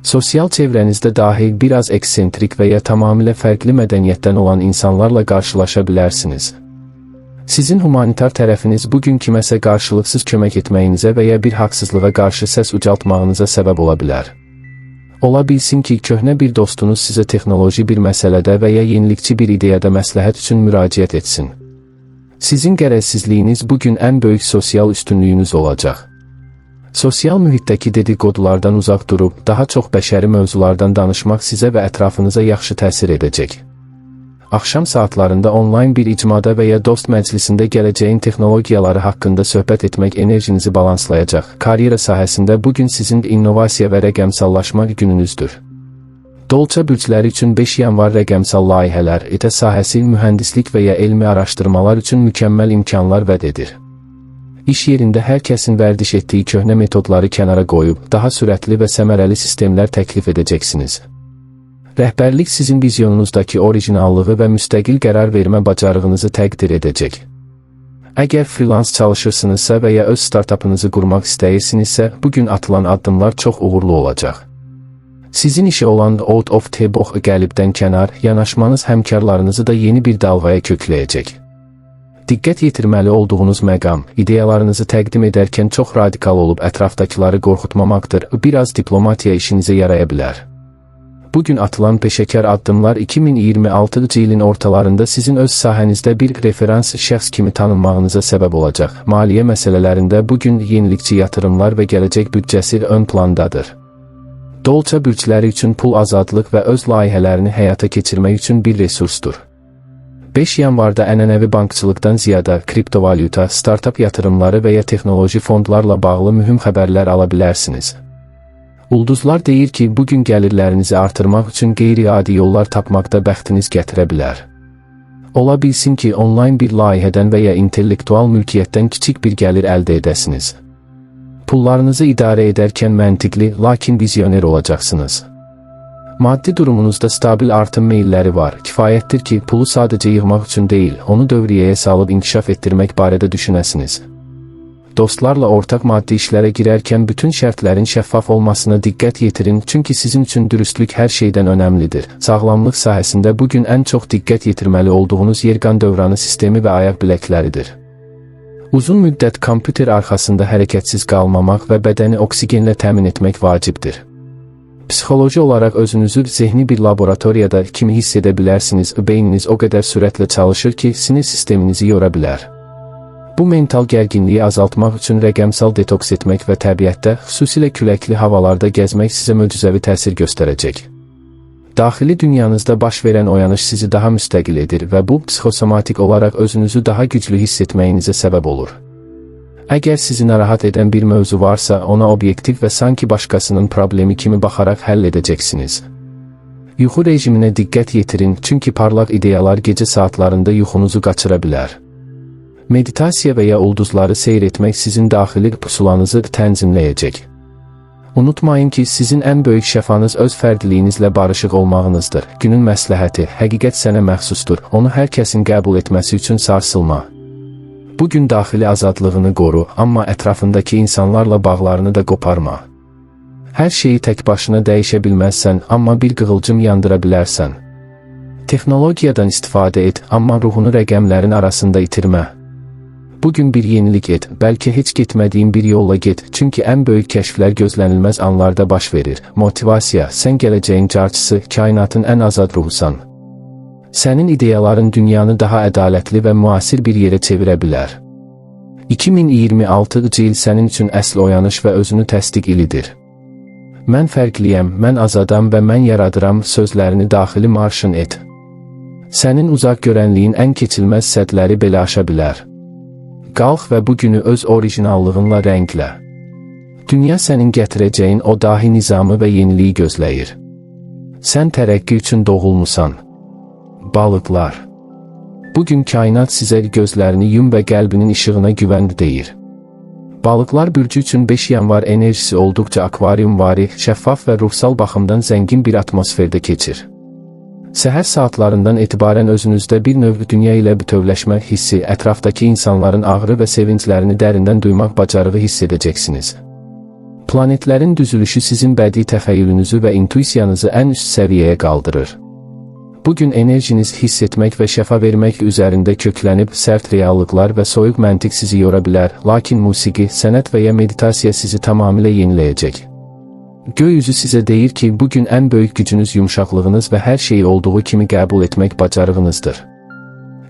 Speaker 1: Sosial çevrənizdə dahi biraz eksentrik və ya tamamilə fərqli mədəniyyətdən olan insanlarla qarşılaşa bilərsiniz. Sizin humanitar tərəfiniz bugün kiməsə qarşılıqsız kömək etməyinizə və ya bir haqsızlığa qarşı səs ucaltmağınıza səbəb ola bilər. Ola bilsin ki, köhnə bir dostunuz sizə texnoloji bir məsələdə və ya yenilikçi bir ideyada məsləhət üçün müraciət etsin. Sizin qərəzsizliyiniz bugün ən böyük sosial üstünlüyünüz olacaq. Sosial mühitdəki dedikodulardan uzaq durub, daha çox bəşəri mövzulardan danışmaq sizə və ətrafınıza yaxşı təsir edəcək. Axşam saatlarında onlayn bir icmada və ya dost məclisində gələcəyin texnologiyaları haqqında söhbət etmək enerjinizi balanslayacaq. Karyera sahəsində bugün sizin innovasiya və rəqəmsallaşma gününüzdür. Dolça bürcləri üçün 5 yanvar rəqəmsal layihələr, IT sahəsi, mühəndislik və ya elmi araşdırmalar üçün mükəmməl imkanlar vəd edir. İş yerində hər kəsin vərdiş etdiyi köhnə metodları kənara qoyub, daha sürətli və səmərəli sistemlər təklif edəcəksiniz. Rəhbərlik sizin vizyonunuzdakı orijinallığı və müstəqil qərar vermə bacarığınızı təqdir edəcək. Əgər freelance çalışırsınızsa və ya öz startapınızı qurmaq istəyirsinizsə, bugün atılan addımlar çox uğurlu olacaq. Sizin işə olan out of the box qəlibdən kənar yanaşmanız həmkarlarınızı da yeni bir dalğaya kökləyəcək. Diqqət yetirməli olduğunuz məqam, ideyalarınızı təqdim edərkən çox radikal olub ətrafdakıları qorxutmamaqdır. Biraz diplomatiya işinizə yaraya bilər. Bugün atılan peşəkar addımlar 2026-cı ilin ortalarında sizin öz sahənizdə bir referans şəxs kimi tanınmağınıza səbəb olacaq. Maliyyə məsələlərində bugün yenilikçi yatırımlar və gələcək büdcəsi ön plandadır. Dolça bürcləri üçün pul azadlıq və öz layihələrini həyata keçirmək üçün bir resursdur. 5 yanvarda ənənəvi bankçılıqdan ziyada kriptovalyuta, startap yatırımları və ya texnoloji fondlarla bağlı mühüm xəbərlər ala bilərsiniz. Ulduzlar deyir ki, bu gün gəlirlərinizi artırmaq üçün qeyri-adi yollar tapmaqda bəxtiniz gətirə bilər. Ola bilsin ki, onlayn bir layihədən və ya intellektual mülkiyyətdən kiçik bir gəlir əldə edəsiniz. Pullarınızı idarə edərkən məntiqli, lakin vizyoner olacaqsınız. Maddi durumunuzda stabil artım meyilləri var. Kifayətdir ki, pulu sadəcə yığmaq üçün deyil, onu dövriyyəyə salıb inkişaf etdirmək barədə düşünəsiniz. Dostlarla ortaq maddi işlərə girərkən bütün şərtlərin şəffaf olmasına diqqət yetirin, çünki sizin üçün dürüstlük hər şeydən önəmlidir. Sağlamlıq sahəsində bu gün ən çox diqqət yetirməli olduğunuz yer qan dövranı sistemi və ayaq biləkləridir. Uzun müddət kompüter arxasında hərəkətsiz qalmamaq və bədəni oksigenlə təmin etmək vacibdir. Psixoloji olaraq özünüzü zehni bir laboratoriyada kimi hiss edə bilərsiniz, beyniniz o qədər sürətlə çalışır ki, sinir sisteminizi yora bilər. Bu mental gərginliyi azaltmaq üçün rəqəmsal detoks etmək və təbiətdə, xüsusilə küləkli havalarda gəzmək sizə möcüzəvi təsir göstərəcək. Daxili dünyanızda baş verən oyanış sizi daha müstəqil edir və bu psixosomatik olaraq özünüzü daha güclü hiss etməyinizə səbəb olur. Əgər sizi narahat edən bir mövzu varsa, ona obyektiv və sanki başqasının problemi kimi baxaraq həll edəcəksiniz. Yuxu rejiminə diqqət yetirin, çünki parlaq ideyalar gecə saatlarında yuxunuzu qaçıra bilər. Meditasiya və ya ulduzları seyr etmək sizin daxili pusulanızı tənzimləyəcək. Unutmayın ki, sizin ən böyük şəfanız öz fərdiliyinizlə barışıq olmağınızdır. Günün məsləhəti, həqiqət sənə məxsusdur. Onu hər kəsin qəbul etməsi üçün sarsılma. Bu gün daxili azadlığını qoru, amma ətrafındakı insanlarla bağlarını da qoparma. Hər şeyi tək başına dəyişə bilməzsən, amma bir qığılcım yandıra bilərsən. Texnologiyadan istifadə et, amma ruhunu rəqəmlərin arasında itirmə. Bu gün bir yenilik et, bəlkə heç getmədiyin bir yolla get, çünki ən böyük kəşflər gözlənilməz anlarda baş verir. Motivasiya, sən gələcəyin carçısı, kainatın ən azad ruhusan. Sənin ideyaların dünyanı daha ədalətli və müasir bir yerə çevirə bilər. 2026-cı il sənin üçün əsl oyanış və özünü təsdiq ilidir. Mən fərqliyəm, mən azadam və mən yaradıram sözlərini daxili marşın et. Sənin uzaq görənliyin ən keçilməz sədləri belə aşa bilər. Qalx və bu günü öz orijinallığınla rənglə. Dünya sənin gətirəcəyin o dahi nizamı və yeniliyi gözləyir. Sən tərəqqi üçün doğulmusan. Balıqlar. Bu gün kainat sizə gözlərini yum və qəlbinin işığına güvən deyir. Balıqlar bürcü üçün 5 yanvar enerjisi olduqca akvaryumvari, şəffaf və ruhsal baxımdan zəngin bir atmosferdə keçir. Səhər saatlarından etibarən özünüzdə bir növ dünya ilə bütövləşmə hissi, ətrafdakı insanların ağrı və sevinclərini dərindən duymaq bacarığı hiss edəcəksiniz. Planetlərin düzülüşü sizin bədii təxəyyülünüzü və intuisiyanızı ən üst səviyyəyə qaldırır. Bu gün enerjiniz hiss etmək və şəfa vermək üzərində köklənib sərt reallıqlar və soyuq məntiq sizi yora bilər, lakin musiqi, sənət və ya meditasiya sizi tamamilə yeniləyəcək. Göy üzü sizə deyir ki, bu gün ən böyük gücünüz yumşaqlığınız və hər şeyi olduğu kimi qəbul etmək bacarığınızdır.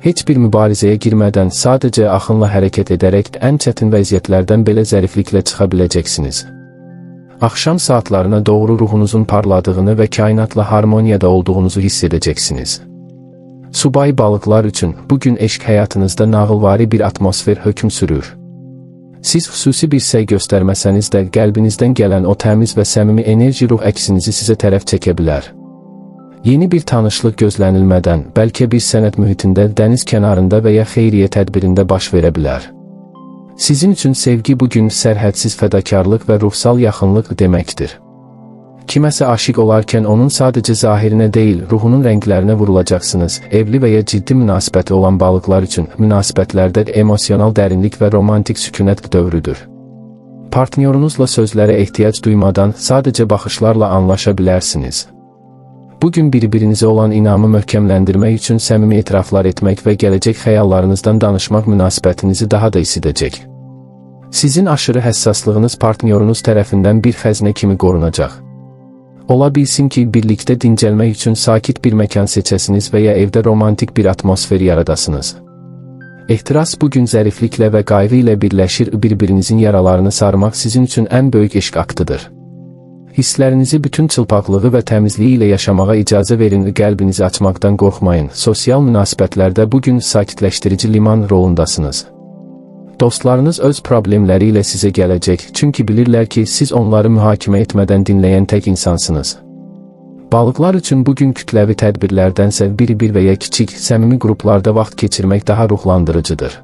Speaker 1: Heç bir mübarizəyə girmədən sadəcə axınla hərəkət edərək ən çətin vəziyyətlərdən belə zərifliklə çıxa biləcəksiniz. Axşam saatlarına doğru ruhunuzun parladığını və kainatla harmoniyada olduğunuzu hiss edəcəksiniz. Subay balıqlar üçün bu gün eşq həyatınızda nağılvari bir atmosfer hökm sürür. Siz xüsusi bir səy göstərməsəniz də qəlbinizdən gələn o təmiz və səmimi enerji ruh əksinizi sizə tərəf çəkə bilər. Yeni bir tanışlıq gözlənilmədən, bəlkə bir sənət mühitində, dəniz kənarında və ya xeyriyyə tədbirində baş verə bilər. Sizin üçün sevgi bu gün sərhədsiz fədakarlıq və ruhsal yaxınlıq deməkdir. Kiməsə aşiq olarkən onun sadəcə zahirinə deyil, ruhunun rənglərinə vurulacaqsınız. Evli və ya ciddi münasibəti olan balıqlar üçün münasibətlərdə emosional dərinlik və romantik sükunət dövrüdür. Partnyorunuzla sözlərə ehtiyac duymadan sadəcə baxışlarla anlaşa bilərsiniz. Bu gün bir-birinizə olan inamı möhkəmləndirmək üçün səmimi etiraflar etmək və gələcək xəyallarınızdan danışmaq münasibətinizi daha da isidəcək. Sizin aşırı həssaslığınız partnyorunuz tərəfindən bir xəzinə kimi qorunacaq. Ola bilsin ki, birlikdə dincəlmək üçün sakit bir məkan seçəsiniz və ya evdə romantik bir atmosfer yaradasınız. Ehtiras bu gün zərifliklə və qayğı ilə birləşir, bir-birinizin yaralarını sarmaq sizin üçün ən böyük eşq aktıdır. Hisslərinizi bütün çılpaqlığı və təmizliyi ilə yaşamağa icazə verin, qəlbinizi açmaqdan qorxmayın. Sosial münasibətlərdə bugün sakitləşdirici liman rolundasınız. Dostlarınız öz problemləri ilə sizə gələcək, çünki bilirlər ki, siz onları mühakimə etmədən dinləyən tək insansınız. Balıqlar üçün bugün kütləvi tədbirlərdənsə bir-bir və ya kiçik, səmimi qruplarda vaxt keçirmək daha ruhlandırıcıdır.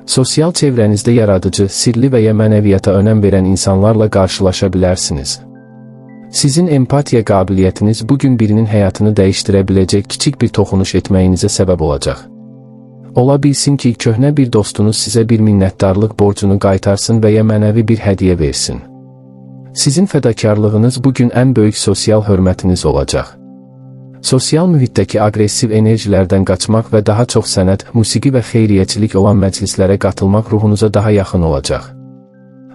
Speaker 1: Sosial çevrənizdə yaradıcı, sirli və ya mənəviyyata önəm verən insanlarla qarşılaşa bilərsiniz. Sizin empatiya qabiliyyətiniz bugün birinin həyatını dəyişdirə biləcək kiçik bir toxunuş etməyinizə səbəb olacaq. Ola bilsin ki, köhnə bir dostunuz sizə bir minnətdarlıq borcunu qaytarsın və ya mənəvi bir hədiyyə versin. Sizin fədakarlığınız bugün ən böyük sosial hörmətiniz olacaq. Sosial mühitdəki aqressiv enerjilərdən qaçmaq və daha çox sənət, musiqi və xeyriyyəçilik olan məclislərə qatılmaq ruhunuza daha yaxın olacaq.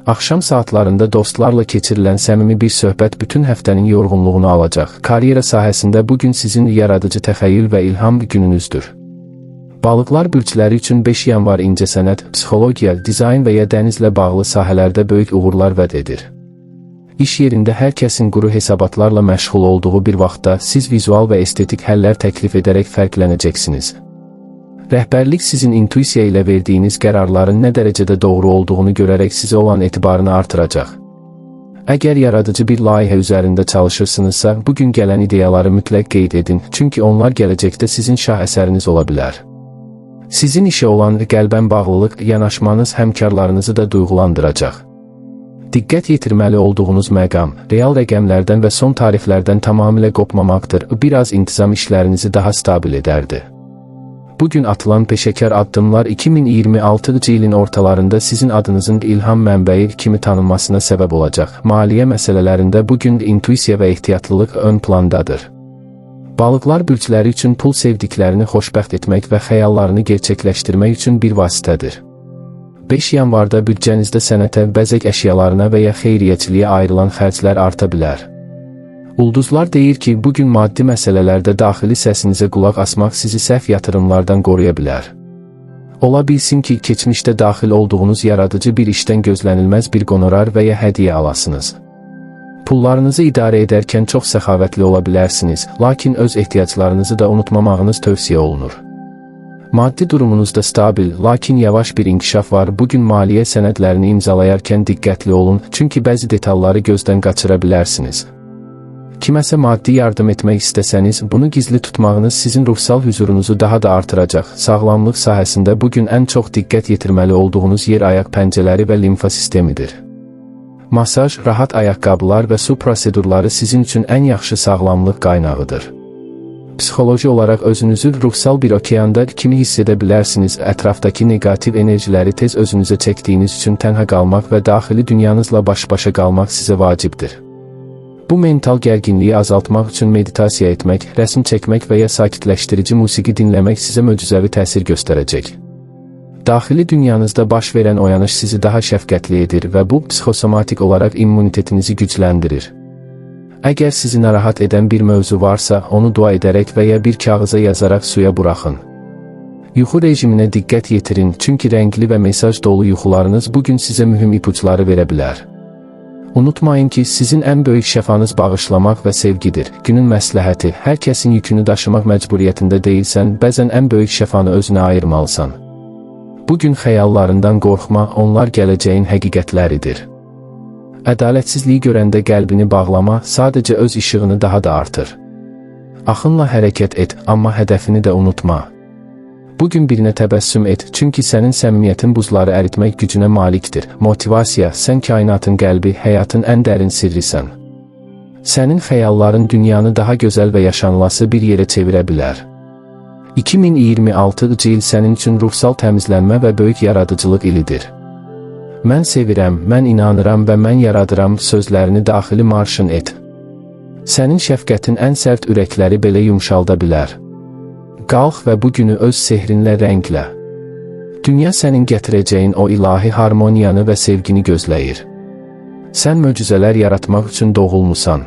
Speaker 1: Axşam saatlarında dostlarla keçirilən səmimi bir söhbət bütün həftənin yorğunluğunu alacaq. Karyera sahəsində bugün sizin yaradıcı təxəyyül və ilham gününüzdür. Balıqlar bürcləri üçün 5 yanvar incəsənət, psixologiya, dizayn və ya dənizlə bağlı sahələrdə böyük uğurlar vəd edir. İş yerində hər kəsin quru hesabatlarla məşğul olduğu bir vaxtda siz vizual və estetik həllər təklif edərək fərqlənəcəksiniz. Rəhbərlik sizin intuisiya ilə verdiyiniz qərarların nə dərəcədə doğru olduğunu görərək sizə olan etibarını artıracaq. Əgər yaradıcı bir layihə üzərində çalışırsınızsa, bugün gələn ideyaları mütləq qeyd edin, çünki onlar gələcəkdə sizin şah əsəriniz ola bilər. Sizin işə olan qəlbən bağlılıq yanaşmanız həmkarlarınızı da duyğulandıracaq. Diqqət yetirməli olduğunuz məqam, real rəqəmlərdən və son tarixlərdən tamamilə qopmamaqdır. Biraz intizam işlərinizi daha stabil edərdi. Bugün atılan peşəkar addımlar 2026-cı ilin ortalarında sizin adınızın ilham mənbəyi kimi tanınmasına səbəb olacaq. Maliyyə məsələlərində bugün intuisiya və ehtiyatlılıq ön plandadır. Balıqlar bürcləri üçün pul sevdiklərini xoşbəxt etmək və xəyallarını gerçəkləşdirmək üçün bir vasitədir. 5 yanvarda büdcənizdə sənətə, bəzək əşyalarına və ya xeyriyyəçiliyə ayrılan xərclər arta bilər. Ulduzlar deyir ki, bugün maddi məsələlərdə daxili səsinizə qulaq asmaq sizi səhv yatırımlardan qoruya bilər. Ola bilsin ki, keçmişdə daxil olduğunuz yaradıcı bir işdən gözlənilməz bir qonorar və ya hədiyyə alasınız. Pullarınızı idarə edərkən çox səxavətli ola bilərsiniz, lakin öz ehtiyaclarınızı da unutmamağınız tövsiyə olunur. Maddi durumunuzda stabil, lakin yavaş bir inkişaf var. Bugün maliyyə sənədlərini imzalayarkən diqqətli olun, çünki bəzi detalları gözdən qaçıra bilərsiniz. Kiməsə maddi yardım etmək istəsəniz, bunu gizli tutmağınız sizin ruhsal hüzurunuzu daha da artıracaq. Sağlamlıq sahəsində bugün ən çox diqqət yetirməli olduğunuz yer ayaq pəncələri və limfa sistemidir. Masaj, rahat ayaqqabılar və su prosedurları sizin üçün ən yaxşı sağlamlıq qaynağıdır. Psixoloji olaraq özünüzü ruhsal bir okeanda kimi hiss edə bilərsiniz. Ətrafdakı neqativ enerjiləri tez özünüzə çəkdiyiniz üçün tənha qalmaq və daxili dünyanızla baş-başa qalmaq sizə vacibdir. Bu mental gərginliyi azaltmaq üçün meditasiya etmək, rəsm çəkmək və ya sakitləşdirici musiqi dinləmək sizə möcüzəvi təsir göstərəcək. Daxili dünyanızda baş verən oyanış sizi daha şəfqətli edir və bu psixosomatik olaraq immunitetinizi gücləndirir. Əgər sizi narahat edən bir mövzu varsa, onu dua edərək və ya bir kağıza yazaraq suya buraxın. Yuxu rejiminə diqqət yetirin, çünki rəngli və mesaj dolu yuxularınız bugün sizə mühüm ipucları verə bilər. Unutmayın ki, sizin ən böyük şəfanız bağışlamaq və sevgidir. Günün məsləhəti, hər kəsin yükünü daşımaq məcburiyyətində deyilsən, bəzən ən böyük şəfanı özünə ayırmalısan. Bugün xəyallarından qorxma, onlar gələcəyin həqiqətləridir. Ədalətsizliyi görəndə qəlbini bağlama, sadəcə öz işığını daha da artır. Axınla hərəkət et, amma hədəfini də unutma. Bugün birinə təbəssüm et, çünki sənin səmimiyyətin buzları əritmək gücünə malikdir. Motivasiya, sən kainatın qəlbi, həyatın ən dərin sirrisən. Sənin xəyalların dünyanı daha gözəl və yaşanılası bir yerə çevirə bilər. 2026-cı il sənin üçün ruhsal təmizlənmə və böyük yaradıcılıq ilidir. Mən sevirəm, mən inanıram və mən yaradıram sözlərini daxili marşın et. Sənin şəfqətin ən sərt ürəkləri belə yumşalda bilər. Qalx və bu günü öz sehrinlə rənglə. Dünya sənin gətirəcəyin o ilahi harmoniyanı və sevgini gözləyir. Sən möcüzələr yaratmaq üçün doğulmusan.